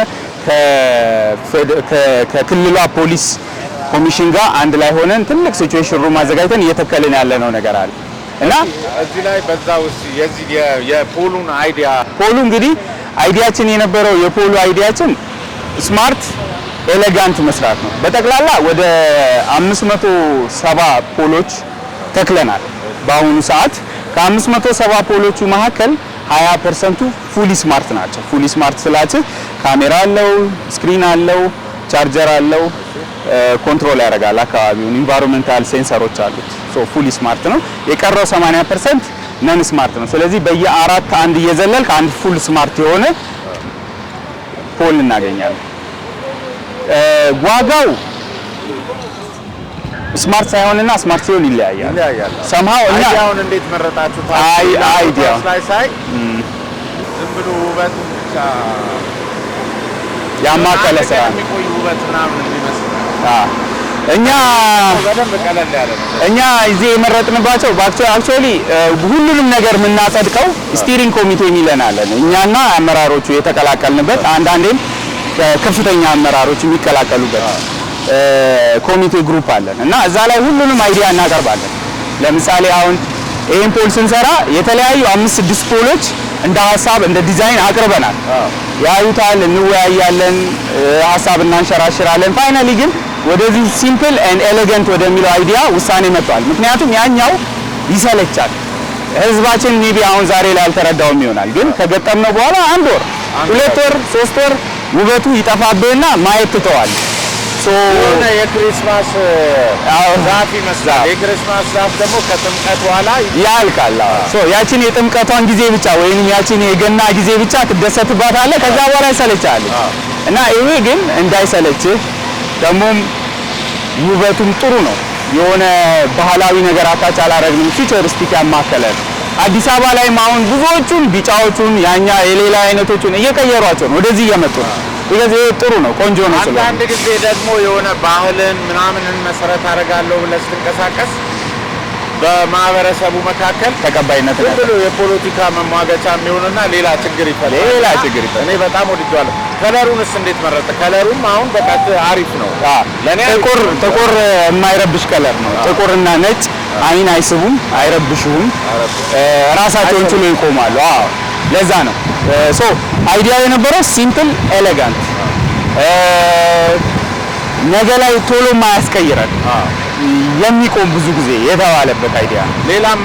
ከክልሏ ፖሊስ ኮሚሽን ጋር አንድ ላይ ሆነን ትልቅ situation room አዘጋጅተን እየተከልን ያለነው ነገር አለ እና እዚህ ላይ በዛ ውስጥ የዚህ የ pole ኡን idea Pole ኡ እንግዲህ idea ኣችን የነበረው የ pole ኡ idea ኣችን smart elegant መስራት ነው። በጠቅላላ ወደ 570 pole ኦች ተክለናል። በአሁኑ ሰዓት ከ570 pole ኦቹ መካከል 20% ኡ fully smart ናቸው። Fully smart ስላችሁ ካሜራ አለው፣ screen አለው፣ ቻርጀር አለው፣ control ያደርጋል አካባቢውን፣ environmental sensor ኦች አሉት። So fully smart ነው። የቀረው 80% non smart ነው። ስለዚህ በየአራት አንድ እየዘለልክ አንድ full smart የሆነ pole እናገኛለን። ዋጋው smart ሳይሆንና smart ሲሆን ይለያያል። ይለያያል። Somehow እኛ Idea ውን እንዴት መረጣችሁ? አይ idea ው ላይ ሳይ ዝም ብሎ ውበቱን ብቻ ያማከለ ስራ ነው። የሚቆይ ውበት ምናምን የሚመስል እኛ በደንብ ቀለል ያለ ነው። እኛ እዚህ የመረጥንባቸው actually ሁሉንም ነገር የምናጸድቀው steering ኮሚቴ የሚለን አለን። እኛና አመራሮቹ የተቀላቀልንበት፣ አንዳንዴም ከፍተኛ አመራሮች የሚቀላቀሉበት ኮሚቴ group አለን እና እዛ ላይ ሁሉንም idea እናቀርባለን። ለምሳሌ አሁን ይህን pole ስንሰራ የተለያዩ አምስት ስድስት pole ኦች እንደ ሀሳብ እንደ ዲዛይን አቅርበናል። ያዩታል፣ እንወያያለን፣ ሀሳብ እናንሸራሽራለን። Finally ግን ወደዚህ simple and elegant ወደሚለው idea ውሳኔ መጥቷል። ምክንያቱም ያኛው ይሰለቻል። ህዝባችን maybe አሁን ዛሬ ላይ አልተረዳውም ይሆናል፣ ግን ከገጠምነው በኋላ አንድ ወር፣ 2 ወር፣ 3 ወር ውበቱ ይጠፋብህና ማየት ትተዋል። So የሆነ የ Christmas ዛፍ ይመስላል። የ Christmas ዛፍ ደግሞ ከጥምቀት በኋላ ያልቃል። So ያችን የጥምቀቷን ጊዜ ብቻ ወይንም ያችን የገና ጊዜ ብቻ ትደሰትባታለህ። ከዛ በኋላ ይሰለቻል። እና ይሄ ግን እንዳይሰለችህ ደግሞም ውበቱም ጥሩ ነው። የሆነ ባህላዊ ነገር attach አላረግንም። Futuristic ያማከለ ነው። አዲስ አበባ ላይም አሁን ብዙዎቹን ቢጫዎቹን ያኛ የሌላ አይነቶቹን እየቀየሯቸው ነው፣ ወደዚህ እየመጡ ነው። ስለዚህ ይሄ ጥሩ ነው፣ ቆንጆ ነው። ስለሆነ አንዳንድ ጊዜ ደግሞ የሆነ ባህልን ምናምንን መሰረት አደርጋለሁ ብለህ ስትንቀሳቀስ በማህበረሰቡ መካከል ተቀባይነት ዝም ብሎ የፖለቲካ መሟገቻ የሚሆንና ሌላ ችግር ይፈጥራል። ሌላ ችግር ይፈጥራል። እኔ በጣም ወድጄዋለሁ። Color ኡንስ እንዴት መረጠ? Color ኡም አሁን በቃ አሪፍ ነው። ለእኔ አሪፍ ጥቁር ነው። ጥቁር የማይረብሽ color ነው። ጥቁርና ነጭ አይን አይስቡም፣ አይረብሹም። ራሳቸውን ችሎ ይቆማሉ። አዎ ለዛ ነው። So idea ው የነበረው simple elegant፣ ነገ ላይ ቶሎ ማያስቀይረን፣ የሚቆም ብዙ ጊዜ የተባለበት idea ነው። ሌላም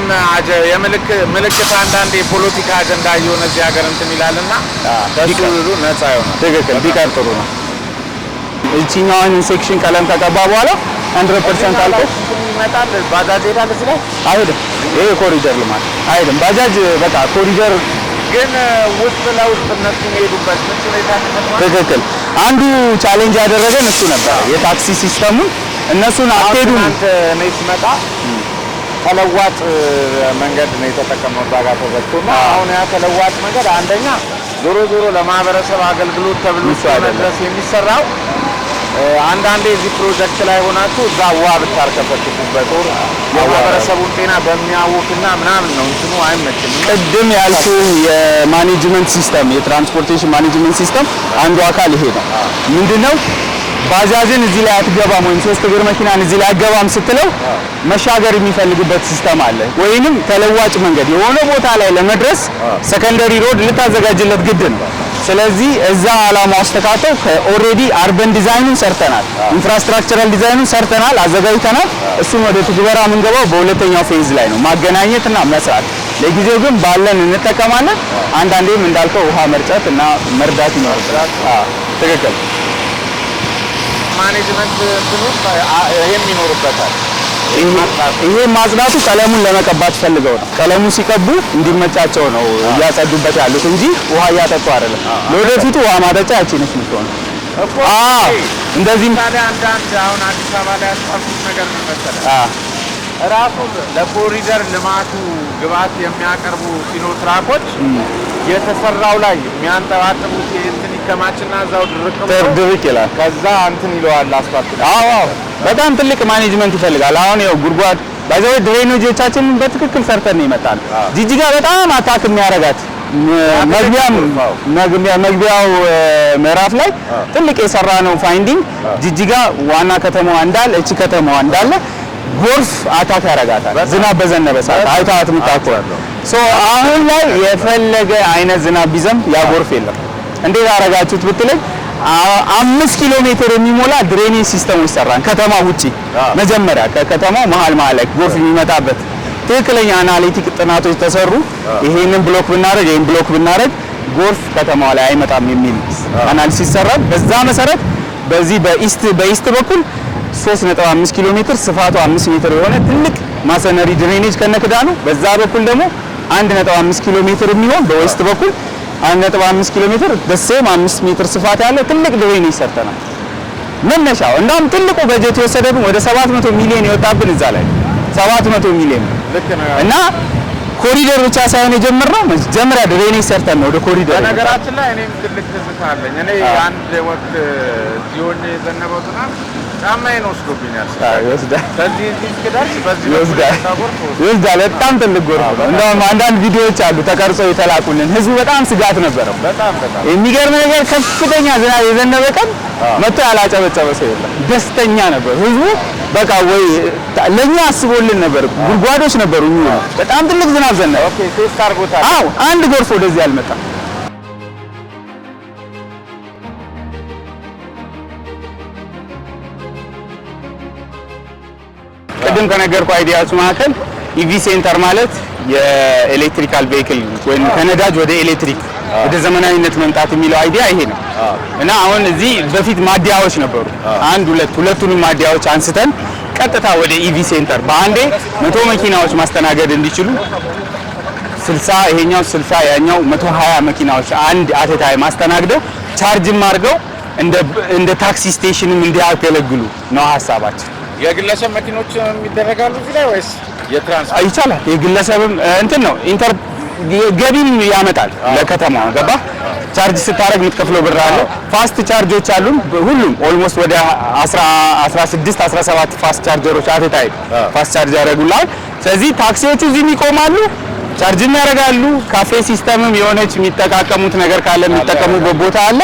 ምልክት አንዳንድ የፖለቲካ አጀንዳ እየሆነ እዚህ ሀገር እንትን ይላልና ከሱ ሁሉ ነፃ ይሆናል። ትክክል፣ ቢቀር ጥሩ ነው። እቺኛዋን section ቀለም ከቀባ በኋላ 100% አልቆ ይመጣል። ባጃጅ ሄዳል እዚህ ላይ? አይሄድም። ይሄ ኮሪደር ልማት አይሄድም። ባጃጅ በቃ ኮሪደር ግን ውስጥ ለውስጥ እነሱ የሚሄዱበት ምቹ ሁኔታ ተፈጥሯል። ትክክል። አንዱ challenge ያደረገን እሱ ነበር፣ የታክሲ system ኡን እነሱን አትሄዱም። ትናንት እኔ ስመጣ ተለዋጭ መንገድ ነው የተጠቀመው፣ እዛ ጋር ተዘግቶ እና አሁን ያ ተለዋጭ መንገድ አንደኛ ዞሮ ዞሮ ለማህበረሰብ አገልግሎት ተብሎ ምቹ አይደለም። ድረስ የሚሰራው አንዳንዴ እዚህ ፕሮጀክት ላይ ሆናችሁ እዛ ውሃ ብታርከፈክፉበት or የማህበረሰቡን ጤና በሚያውክና ምናምን ነው እንትኑ አይመችም። ቅድም ያልኩ የ management system፣ የ transportation management system አንዱ አካል ይሄ ነው። ምንድነው? ባጃጅን እዚህ ላይ አትገባም ወይም ሶስት እግር መኪናን እዚህ ላይ አትገባም ስትለው መሻገር የሚፈልግበት system አለ። ወይንም ተለዋጭ መንገድ የሆነ ቦታ ላይ ለመድረስ secondary road ልታዘጋጅለት ግድ ነው። ስለዚህ እዛ አላማ ውስጥ ተካተው already urban design ኑን ሰርተናል፣ infrastructural design ኑን ሰርተናል፣ አዘጋጅተናል። እሱን ወደ ትግበራ የምንገባው በሁለተኛው phase ላይ ነው፣ ማገናኘትና መስራት። ለጊዜው ግን ባለን እንጠቀማለን። አንዳንዴም እንዳልከው ውሃ መርጨት እና መርዳት ይኖርብናል። አዎ፣ ትክክል። Management እንትኑ ይሄም ይኖርበታል። ይሄ ማጽዳቱ ቀለሙን ለመቀባት ፈልገው ነው። ቀለሙን ሲቀቡ እንዲመቻቸው ነው እያጸዱበት ያሉት እንጂ ውሃ እያጠጡ አይደለም። ለወደፊቱ ውሃ ማጠጫ ያቺ ነች የምትሆነው። እኮ። አዎ፣ እንደዚህም ምሳሌ አንዳንድ አሁን አዲስ አበባ ላይ ያስፋልኩት ነገር ምን መሰለህ? ራሱ ለኮሪደር ልማቱ ግብዓት የሚያቀርቡ ሲኖትራኮች የተሰራው ላይ የሚያንጠባጥቡት እንትን ይከማችና እዛው ድርቅ ብሎ ድርቅ ይላል። ከዛ እንትን ይለዋል አስፋልት ላይ። አዎ፣ በጣም ትልቅ management ይፈልጋል። አሁን ያው ጉድጓድ ባይዘው drainage ኦቻችንን በትክክል ሰርተን ነው የመጣነው። ጂጂጋ በጣም attack የሚያረጋት መግቢያም መግቢያው ምዕራፍ ላይ ትልቅ የሰራ ነው finding፣ ጂጂጋ ዋና ከተማዋ እንዳለ፣ እቺ ከተማዋ እንዳለ ጎርፍ attack ያረጋታል። ዝናብ በዘነበ ሰዓት አይተሃት የምታውቀው። So አሁን ላይ የፈለገ አይነት ዝናብ ቢዘንብ ያ ጎርፍ የለም። እንዴት አረጋችሁት ብትለኝ 5 ኪሎ ሜትር የሚሞላ drainage system ኦች ሰራን። ከተማ ውጪ መጀመሪያ ከከተማው መሀል መሀል ላይ ጎርፍ የሚመጣበት ትክክለኛ analytic ጥናቶች ተሰሩ። ይሄንን block ብናደርግ፣ ይሄን block ብናደርግ ጎርፍ ከተማዋ ላይ አይመጣም የሚል analysis ሰራን። በዛ መሰረት በዚህ በ east በኩል 3.5 ኪሎ ሜትር ስፋቱ 5 ሜትር የሆነ ትልቅ masonry drainage ከነክዳኑ፣ በዛ በኩል ደግሞ 1.5 ኪሎ ሜትር የሚሆን፣ በ west በኩል 1.5 ኪሎ ሜትር the same 5 ሜትር ስፋት ያለው ትልቅ drainage ሰርተናል። መነሻው እንዳውም ትልቁ በጀት የወሰደብን ወደ 700 ሚሊዮን የወጣብን እዛ ላይ 700 ሚሊዮን ልክ ነው። እና ኮሪደር ብቻ ሳይሆን የጀመርነው መጀመሪያ drainage ሰርተን ነው ወደ ኮሪደር የመጣነው። በነገራችን ላይ እኔም ትልቅ ትዝታ አለኝ። እኔ አንድ ወቅት እዚህ ሆኜ የዘነበው ዝናብ ጫማዬን ወስዶብኛል። ይወስዳል። ከዚህ እዚህ እስክደርስ በዚህ በኩል ይወስዳል። የመጣ ጎርፍ ወስዶኛል። ይወስዳል። በጣም ትልቅ ጎርፍ ነው። እንደውም አንዳንድ ቪዲዮዎች አሉ ተቀርጸው የተላኩልን። ህዝቡ በጣም ስጋት ነበረው። በጣም በጣም። የሚገርም ነገር ከፍተኛ ዝናብ የዘነበ ቀን መጥቶ ያላጨበጨበ ሰው የለም። ደስተኛ ነበር ህዝቡ። በቃ ወይ ለኛ አስቦልን ነበር። ጉድጓዶች ነበሩ። በጣም ትልቅ ዝናብ ዘነበ። Okay፣ test አድርጎታል። አዎ፣ አንድ ጎርፍ ወደዚህ አልመጣም። ቅድም ከነገርኩ idea ዎች መካከል EV center ማለት የ electrical vehicle ወይም ከነዳጅ ወደ ኤሌክትሪክ ወደ ዘመናዊነት መምጣት የሚለው idea ይሄ ነው። እና አሁን እዚህ በፊት ማደያዎች ነበሩ። አንድ ሁለት፣ ሁለቱንም ማደያዎች አንስተን ቀጥታ ወደ EV center በአንዴ 100 መኪናዎች ማስተናገድ እንዲችሉ፣ 60 ይሄኛው 60 ያኛው 120 መኪናዎች አንድ at a time አስተናግደው ቻርጅም አድርገው እንደ ታክሲ station ም እንዲያገለግሉ ነው ሀሳባችን። የግለሰብ መኪኖች የሚደረጋሉ እዚህ ላይ ወይስ የትራንስፖርት? ይቻላል። የግለሰብም እንትን ነው፣ ኢንተር ገቢም ያመጣል ለከተማዋ። ገባ? Charge ስታደርግ የምትከፍለው ብር አለ። Fast charge ኦች አሉን። ሁሉም almost ወደ 16 17 fast charger ኦች at a time fast charge ያደርጉልሃል። ስለዚህ ታክሲዎቹ እዚህም ይቆማሉ፣ ቻርጅም ያደርጋሉ። ካፌ system ም የሆነች የሚጠቃቀሙት ነገር ካለ የሚጠቀሙበት ቦታ አለ።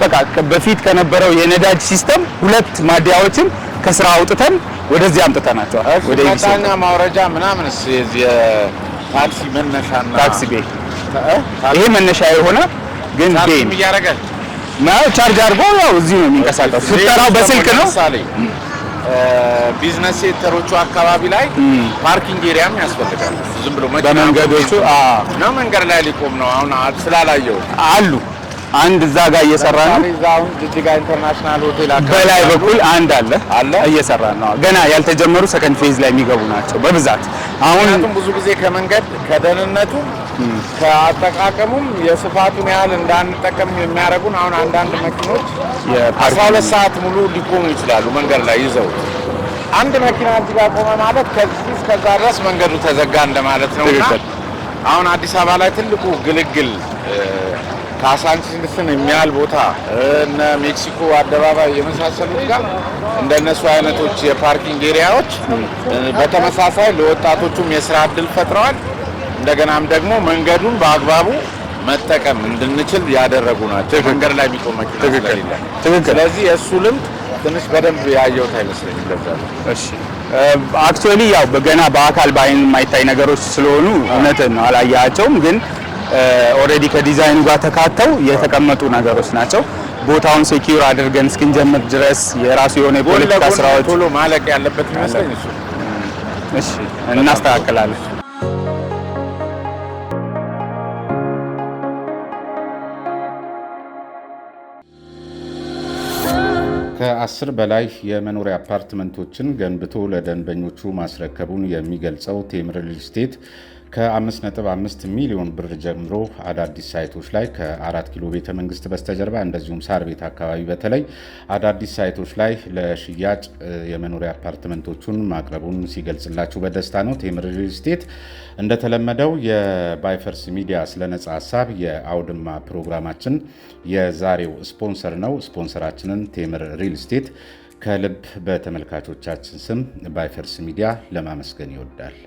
በቃ በፊት ከነበረው የነዳጅ system ሁለት ማደያዎችን ከስራ አውጥተን ወደዚህ አምጥተናቸዋል። ወደ EV መጫኛ ማውረጃ ምናምንስ የዚህ የታክሲ መነሻና ታክሲ bay ይሄ መነሻ የሆነ ግን bay ቻርጅም እያደረገ ቻርጅ አድርጎ ያው እዚሁ ነው የሚንቀሳቀሱ። ስትጠራው በስልክ ነው። ለምሳሌ business center ኦቹ አካባቢ ላይ parking area ም ያስፈልጋል። ዝም ብሎ መኪና በመንገዶቹ ነው መንገድ ላይ ሊቆም ነው። አሁን ስላላየው አሉ። አንድ እዛ ጋር እየሰራ ነው። ለምሳሌ እዛ አሁን ጅጅጋ ኢንተርናሽናል ሆቴል አካባቢ በላይ ያሉ በኩል አንድ አለ። አለ? እየሰራ ነው። ገና ያልተጀመሩ second phase ላይ የሚገቡ ናቸው በብዛት አሁን። ምክንያቱም ብዙ ጊዜ ከመንገድ ከደህንነቱም ከአጠቃቀሙም የስፋቱን ያህል እንዳንጠቀም የሚያደርጉን አሁን አንዳንድ መኪኖች የ parking 12 ሰዓት ሙሉ ሊቆሙ ይችላሉ መንገድ ላይ ይዘው። አንድ መኪና እዚህ ጋር ቆመ ማለት ከዚህ እስከዛ ድረስ መንገዱ ተዘጋ እንደማለት ነው። እና ትክክል። አሁን አዲስ አበባ ላይ ትልቁ ግልግል ካሳንቺስን የሚያህል ቦታ፣ እነ ሜክሲኮ አደባባይ የመሳሰሉት ጋር እንደነሱ አይነቶች የ parking area ዎች በተመሳሳይ ለወጣቶቹም የስራ እድል ፈጥረዋል። እንደገናም ደግሞ መንገዱን በአግባቡ መጠቀም እንድንችል ያደረጉ ናቸው። መንገድ ላይ የሚቆም መኪና ስለሌለ። ስለዚህ የእሱ ልምድ ትንሽ በደንብ ያየሁት አይመስለኝም። ለዛ ነው። እሺ፣ actually ያው ገና በአካል በአይን የማይታይ ነገሮች ስለሆኑ እውነትን ነው አላያቸውም፣ ግን already ከዲዛይኑ ጋር ተካተው የተቀመጡ ነገሮች ናቸው። ቦታውን secure አድርገን እስክንጀምር ድረስ የራሱ የሆነ ጎን የፖለቲካ ለጎን ስራዎች ቶሎ ማለቅ ያለበት የሚመስለኝ እሱ። እሺ፣ እናስተካክላለን። ከ10 በላይ የመኖሪያ አፓርትመንቶችን ገንብቶ ለደንበኞቹ ማስረከቡን የሚገልጸው ቴምር ሪል ስቴት ከ5.5 ሚሊዮን ብር ጀምሮ አዳዲስ ሳይቶች ላይ ከ4 ኪሎ ቤተ መንግስት በስተጀርባ እንደዚሁም ሳር ቤት አካባቢ በተለይ አዳዲስ ሳይቶች ላይ ለሽያጭ የመኖሪያ አፓርትመንቶቹን ማቅረቡን ሲገልጽላችሁ በደስታ ነው። ቴምር ሪል ስቴት እንደተለመደው የባይፈርስ ሚዲያ ስለ ነጻ ሀሳብ የአውድማ ፕሮግራማችን የዛሬው ስፖንሰር ነው። ስፖንሰራችንን ቴምር ሪል ስቴት ከልብ በተመልካቾቻችን ስም ባይፈርስ ሚዲያ ለማመስገን ይወዳል።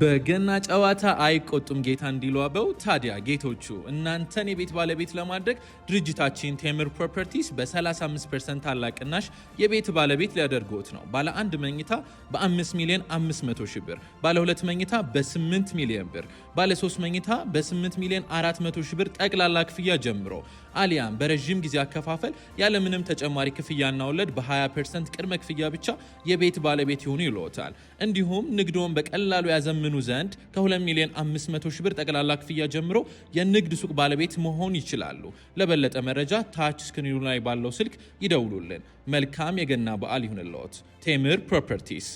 በገና ጨዋታ አይቆጡም ጌታ እንዲሉ አበው፣ ታዲያ ጌቶቹ እናንተን የቤት ባለቤት ለማድረግ ድርጅታችን ቴምር ፕሮፐርቲስ በ35% ታላቅ ቅናሽ የቤት ባለቤት ሊያደርግዎት ነው። ባለ አንድ መኝታ በ5 ሚሊዮን 500 ሺህ ብር፣ ባለ ሁለት መኝታ በ8 ሚሊዮን ብር፣ ባለ 3 መኝታ በ8 ሚሊዮን 400 ሺህ ብር ጠቅላላ ክፍያ ጀምሮ አሊያም በረዥም ጊዜ አከፋፈል ያለምንም ተጨማሪ ክፍያና ወለድ በ20% ቅድመ ክፍያ ብቻ የቤት ባለቤት ይሁኑ ይልዎታል። እንዲሁም ንግድዎን በቀላሉ ያዘምኑ ዘንድ ከ2 ሚሊዮን 500 ሺህ ብር ጠቅላላ ክፍያ ጀምሮ የንግድ ሱቅ ባለቤት መሆን ይችላሉ። ለበለጠ መረጃ ታች ስክሪኑ ላይ ባለው ስልክ ይደውሉልን። መልካም የገና በዓል ይሁንልዎት። ቴምር ፕሮፐርቲስ።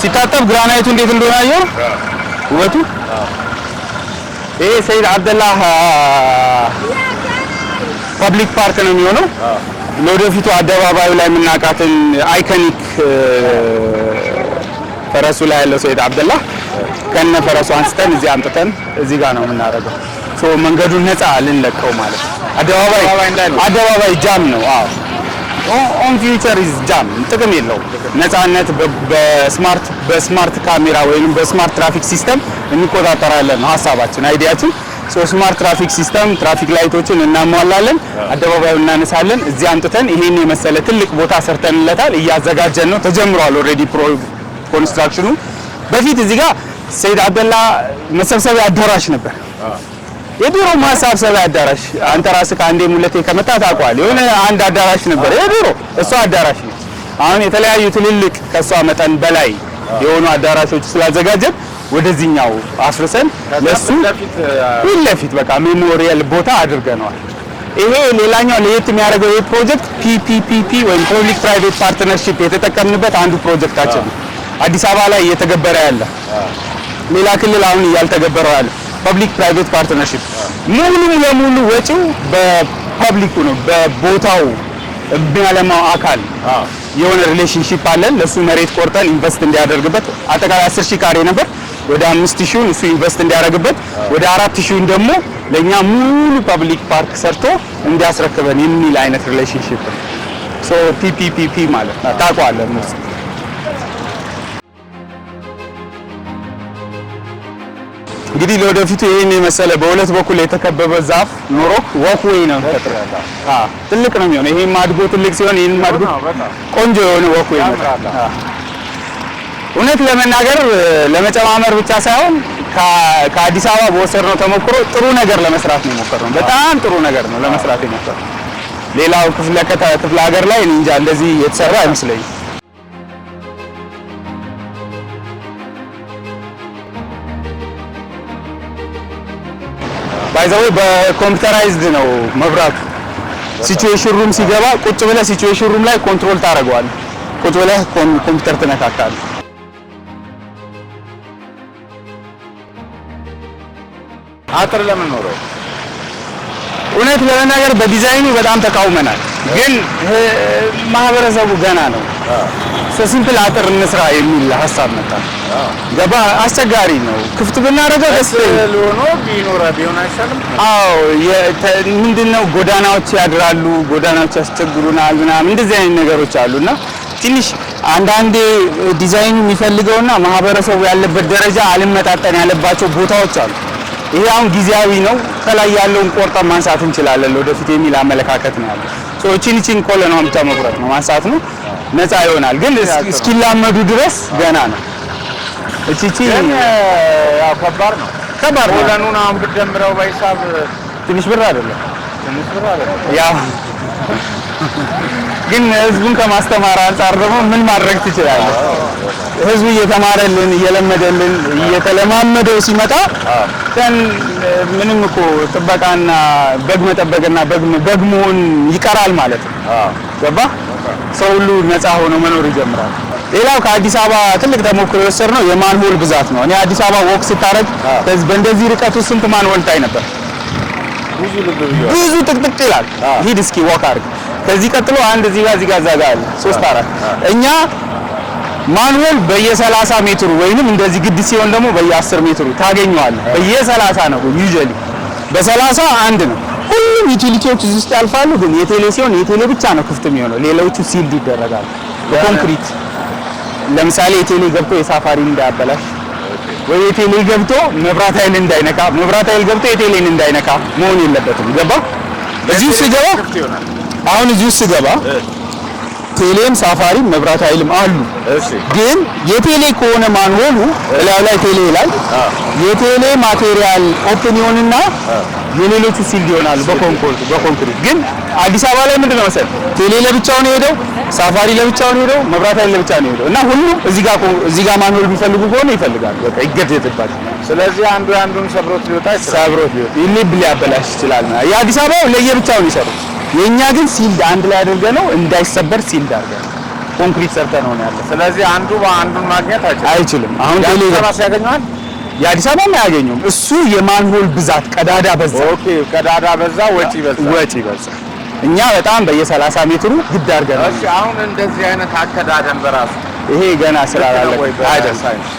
ሲታጠብ ግራናይቱ እንዴት እንደሆነ አየው ውበቱ። ይሄ ሰይድ አብደላህ public park ነው የሚሆነው። ለወደፊቱ አደባባዩ ላይ የምናውቃትን iconic ፈረሱ ላይ ያለው ሰይድ አብደላህ ከነ ፈረሱ አንስተን እዚህ አምጥተን እዚህ ጋር ነው የምናደርገው። So መንገዱን ነፃ ልንለቀው ማለት ነው። አደባባይ አደባባይ jam ነው። አዎ፣ on future is jam፣ ጥቅም የለውም። ነፃነት በ smart ካሜራ ወይም በ smart traffic system እንቆጣጠራለን ነው ሀሳባችን፣ idea ኣችን። So smart traffic system traffic light ኦችን እናሟላለን፣ አደባባዩን እናነሳለን። እዚህ አምጥተን ይሄን የመሰለ ትልቅ ቦታ ሰርተንለታል። እያዘጋጀን ነው። ተጀምሯል already construction ኑ። በፊት እዚህ ጋር ሰይድ አብደላ መሰብሰቢያ አዳራሽ ነበር። የድሮ ማሰብሰቢያ አዳራሽ፣ አንተ ራስህ ከአንዴም ሁለቴ ከመጣ ታውቀዋለህ። የሆነ አንድ አዳራሽ ነበር የድሮ፣ እሷ አዳራሽ ነች። አሁን የተለያዩ ትልልቅ ከእሷ መጠን በላይ የሆኑ አዳራሾች ስላዘጋጀን ወደዚህኛው አፍርሰን ለሱ ፊት ለፊት በቃ memorial ቦታ አድርገነዋል። ይሄ ሌላኛው ለየት የሚያደርገው ይሄ ፕሮጀክት PPPP ወይም public private partnership የተጠቀምንበት አንዱ ፕሮጀክታችን ነው። አዲስ አበባ ላይ እየተገበረ ያለ፣ ሌላ ክልል አሁን እያልተገበረው ያለ public private partnership፣ ሙሉ ለሙሉ ወጪው በ public ኩ ነው፣ በቦታው የሚያለማው አካል የሆነ relationship አለን። ለሱ መሬት ቆርጠን invest እንዲያደርግበት፣ አጠቃላይ 10 ሺህ ካሬ ነበር። ወደ 5 ሺውን እሱ invest እንዲያደርግበት፣ ወደ 4 ሺውን ደግሞ ለኛ ሙሉ public park ሰርቶ እንዲያስረክበን የሚል አይነት relationship ነው። So PPPP ማለት ነው። ታውቀዋለህ ውስጥ። እንግዲህ ለወደፊቱ ይሄን የመሰለ በሁለት በኩል የተከበበ ዛፍ ኖሮ walkway ነው የሚፈጥረው። አዎ፣ ትልቅ ነው የሚሆነው። ይሄም አድጎ ትልቅ ሲሆን ይሄንም አድጎ ቆንጆ የሆነ walkway ይመጣል። እውነት ለመናገር ለመጨማመር ብቻ ሳይሆን ከአዲስ አበባ በወሰድነው ተሞክሮ ጥሩ ነገር ለመስራት ነው የሞከርነው። በጣም ጥሩ ነገር ነው ለመስራት የሞከርነው። ሌላው ክፍለ ሀገር ላይ እኔ እንጃ እንደዚህ የተሰራ አይመስለኝም። By the way በ computerized ነው መብራቱ። Situation room ሲገባ ቁጭ ብለህ situation room ላይ control ታደርገዋለህ። ቁጭ ብለህ ኮምፒውተር ትነካካለህ። አጥር ለምን ኖረው? እውነት ለመናገር በዲዛይኑ በጣም ተቃውመናል፣ ግን ማህበረሰቡ ገና ነው። So simple አጥር እንስራ የሚል ሀሳብ መጣ። ገባ አስቸጋሪ ነው። ክፍት ብናደርገው ደስ ይላል። ሆኖ ቢኖር ቢሆን አይሻልም? አዎ፣ ምንድነው ጎዳናዎች ያድራሉ፣ ጎዳናዎች ያስቸግሩናል ምናምን እንደዚህ አይነት ነገሮች አሉና ትንሽ አንዳንዴ ዲዛይኑ የሚፈልገውና ማህበረሰቡ ያለበት ደረጃ አልመጣጠን ያለባቸው ቦታዎች አሉ። ይሄ አሁን ጊዜያዊ ነው። ከላይ ያለውን ቆርጠን ማንሳት እንችላለን ወደፊት የሚል አመለካከት ነው ያለው። So እቺን column ኗን ብቻ መቁረጥ ነው ማንሳት ነው፣ ነፃ ይሆናል። ግን እስኪላመዱ ድረስ ገና ነው። እቺ ያው ከባድ ነው። ከባድ ነው። Column ኑን አሁን ብትደምረው በሂሳብ ትንሽ ብር አይደለም። ትንሽ ብር አይደለም። ያው ግን ህዝቡን ከማስተማር አንጻር ደግሞ ምን ማድረግ ትችላለህ? ህዝቡ እየተማረልን እየለመደልን እየተለማመደው ሲመጣ then ምንም እኮ ጥበቃና በግ መጠበቅና በግ መሆን ይቀራል ማለት ነው። ገባ? ሰው ሁሉ ነፃ ሆኖ መኖር ይጀምራል። ሌላው ከአዲስ አበባ ትልቅ ተሞክሮ የወሰድነው የ manhole ብዛት ነው። እኔ አዲስ አበባ walk ስታረግ በእንደዚህ ርቀቱ ስንት manhole ታይ ነበር? ብዙ ጥቅጥቅ ይላል። ሂድ እስኪ walk አድርግ። ከዚህ ቀጥሎ አንድ እዚህ ጋር እዚህ ጋር እዛ ጋር አለ 3 4። እኛ manhole በየ30 ሜትሩ ወይንም እንደዚህ ግድ ሲሆን ደግሞ በየ10 ሜትሩ ታገኘዋለህ። በየ30 ነው usually፣ በ30 አንድ ነው። ሁሉም utility ዎች እዚህ ውስጥ ያልፋሉ። ግን የቴሌ ሲሆን የቴሌ ብቻ ነው ክፍት የሚሆነው፣ ሌሎቹ sealed ይደረጋሉ በኮንክሪት። ለምሳሌ የቴሌ ገብቶ የሳፋሪ እንዳያበላሽ ወይ የቴሌ ገብቶ መብራት ኃይል እንዳይነካ፣ መብራት ኃይል ገብቶ የቴሌን እንዳይነካ መሆን የለበትም። ገባ? እዚህ ውስጥ ገባ። አሁን እዚህ ውስጥ ገባ ቴሌም ሳፋሪም መብራት ኃይልም አሉ። ግን የቴሌ ከሆነ manhole ኡ እላዩ ላይ ቴሌ ይላል። የቴሌ material open ይሆንና የሌሎቹ sealed ይሆናሉ በኮንክሪት። ግን አዲስ አበባ ላይ ምንድነው መሰለህ ቴሌ ለብቻው ነው የሄደው፣ ሳፋሪ ለብቻው ነው የሄደው፣ መብራት ኃይል ለብቻው ነው የሄደው እና ሁሉም እዚህ ጋር manhole የሚፈልጉ ከሆነ ይፈልጋሉ። በቃ ይገደድባል። ስለዚህ አንዱ አንዱን ሰብሮት ሊወጣ ይችላል። ሰብሮት ሊወጣ ሊያበላሽ ይችላል። የአዲስ አበባው ለየብቻው ነው የሰሩት። የኛ ግን sealed አንድ ላይ አድርገን ነው እንዳይሰበር sealed አድርገን ኮንክሪት ሰርተን ነው ያለው። ስለዚህ አንዱ አንዱን ማግኘት አይችልም። አሁን ቴሌ ራሱ ያገኘዋል። የአዲስ አበባ አያገኘውም። እሱ የ manhole ብዛት ቀዳዳ በዛ። Okay፣ ቀዳዳ በዛ፣ ወጪ በዛ፣ ወጪ በዛ። እኛ በጣም በየ30 ሜትሩ ግድ አድርገን ነው። እሺ፣ አሁን እንደዚህ አይነት አከዳደን በራሱ ይሄ ገና ስላላለቀ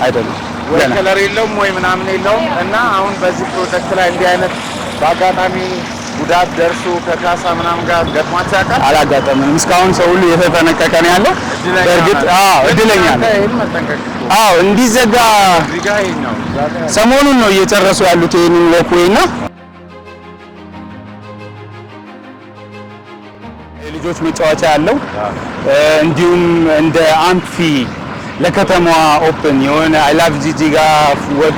አይደለም፣ ወይ color የለውም ወይ ምናምን የለውም። እና አሁን በዚህ ፕሮጀክት ላይ እንዲህ አይነት በአጋጣሚ ጉዳት ደርሶ ከካሳ ምናምን ጋር ገጥሟቸው ያውቃል? አላጋጠመንም። እስካሁን ሰው ሁሉ የተጠነቀቀ ነው ያለው። በእርግጥ አዎ፣ እድለኛ ነው። አዎ፣ እንዲዘጋ ሰሞኑን ነው እየጨረሱ ያሉት ይሄንን walkway እና የልጆች መጫወቻ ያለው እንዲሁም እንደ amphi ለከተማዋ open የሆነ I love ጂጂጋ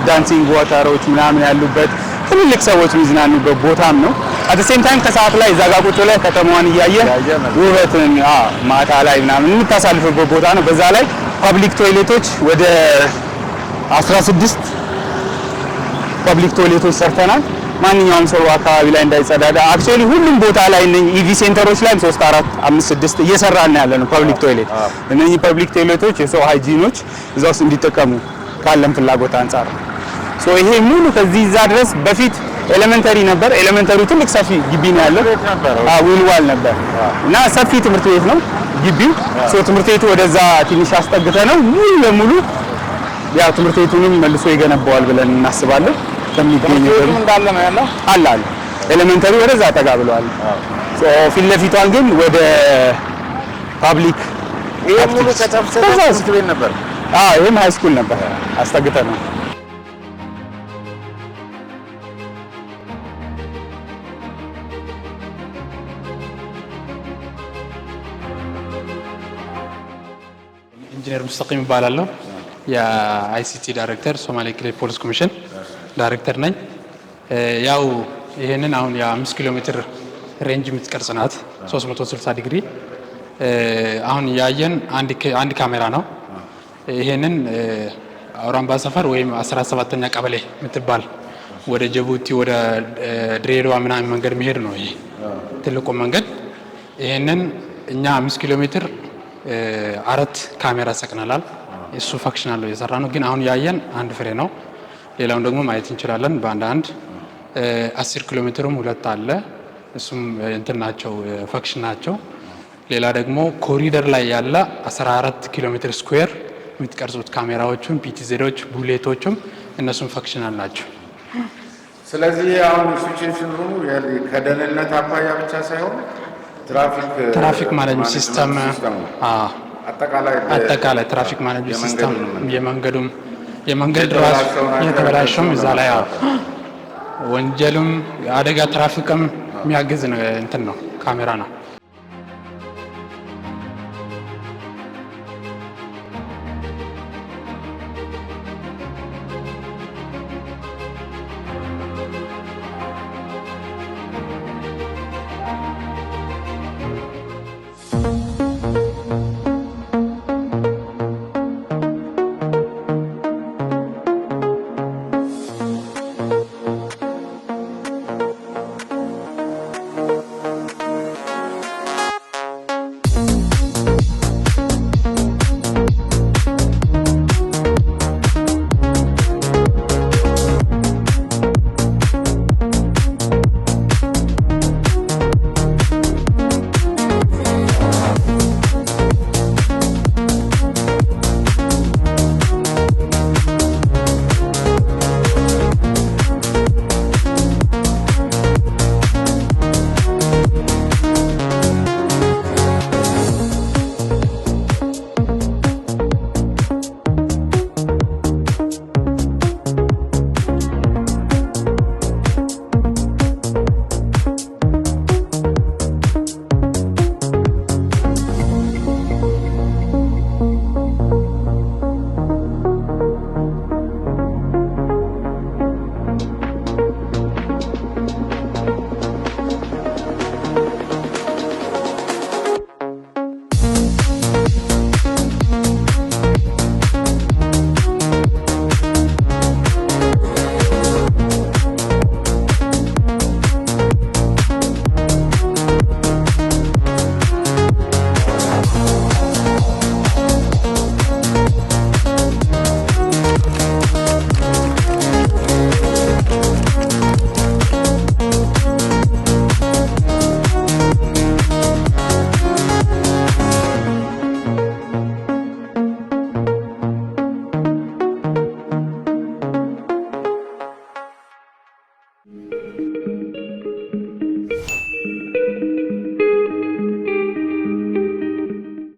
dancing water ኦች ምናምን ያሉበት ትልልቅ ሰዎች የሚዝናኑበት ቦታም ነው። At same time ከሰዓት ላይ እዛ ጋር ቁጭ ብለህ ከተማዋን እያየህ ውበትን ማታ ላይ ምናምን የምታሳልፍበት ቦታ ነው። በዛ ላይ public toilet ኦች ወደ 16 public toilet ኦች ሰርተናል። ማንኛውም ሰው አካባቢ ላይ እንዳይጸዳዳ actually ሁሉም ቦታ ላይ እነኚህ EV center ኦች ላይ 3 4 5 6 እየሰራን ያለ ነው public toilet። እነኚህ public toilet ኦች የሰው hygiene ኦች እዛ ውስጥ እንዲጠቀሙ ካለን ፍላጎት አንጻር ነው። So ይሄ ሙሉ ከዚህ እዛ ድረስ በፊት elementary ነበር። Elementary ትልቅ ሰፊ ግቢ ነው ያለው። ዊልዋል ነበር እና ሰፊ ትምህርት ቤት ነው ግቢው። So ትምህርት ቤቱ ወደዛ ትንሽ አስጠግተ ነው ሙሉ ለሙሉ ያው ትምህርት ቤቱንም መልሶ ይገነባዋል ብለን እናስባለን። ከሚገኘው እንዳለ ነው ያለው አለ አለ elementary ወደዛ ጠጋ ብለዋል። So ፊት ለፊቷን ግን ወደ public ይሄ ሙሉ ከተፍሰሰ ትምህርት ቤት ነበር። አዎ ይሄም high school ነበር አስጠግተ ነው። ኢንጂነር ሙስተቂም እባላለሁ። የ ICT ዳይሬክተር ሶማሌ ክልል ፖሊስ ኮሚሽን ዳይሬክተር ነኝ። ያው ይሄንን አሁን የ5 ኪሎ ሜትር range የምትቀርጽ ናት 360 ዲግሪ። አሁን ያየን አንድ ካሜራ ነው። ይሄንን አውራምባ ሰፈር ወይም 17ኛ ቀበሌ የምትባል ወደ ጅቡቲ ወደ ድሬዳዋ ምናምን መንገድ መሄድ ነው። ይሄ ትልቁ መንገድ። ይሄንን እኛ 5 ኪሎ ሜትር 4 ካሜራ ሰቅነላል። እሱ functional ነው የሰራ ነው። ግን አሁን ያየን አንድ ፍሬ ነው። ሌላውን ደግሞ ማየት እንችላለን በአንድ አንድ። 10 ኪሎ ሜትርም 2 አለ። እሱም እንትን ናቸው፣ function ናቸው። ሌላ ደግሞ ኮሪደር ላይ ያለ 14 ኪሎ ሜትር square የምትቀርጹት ካሜራዎቹን PTZ ዎች፣ bullet ኦቹም እነሱም functional ናቸው። ስለዚህ አሁን situation room ኡ ከደህንነት አኳያ ብቻ ሳይሆን ትራፊክ traffic management system አጠቃላይ traffic management system የመንገዱም የመንገድ ራሱ የተበላሸውም እዛ ላይ ወንጀልም አደጋ ትራፊክም የሚያግዝ እንትን ነው፣ ካሜራ ነው።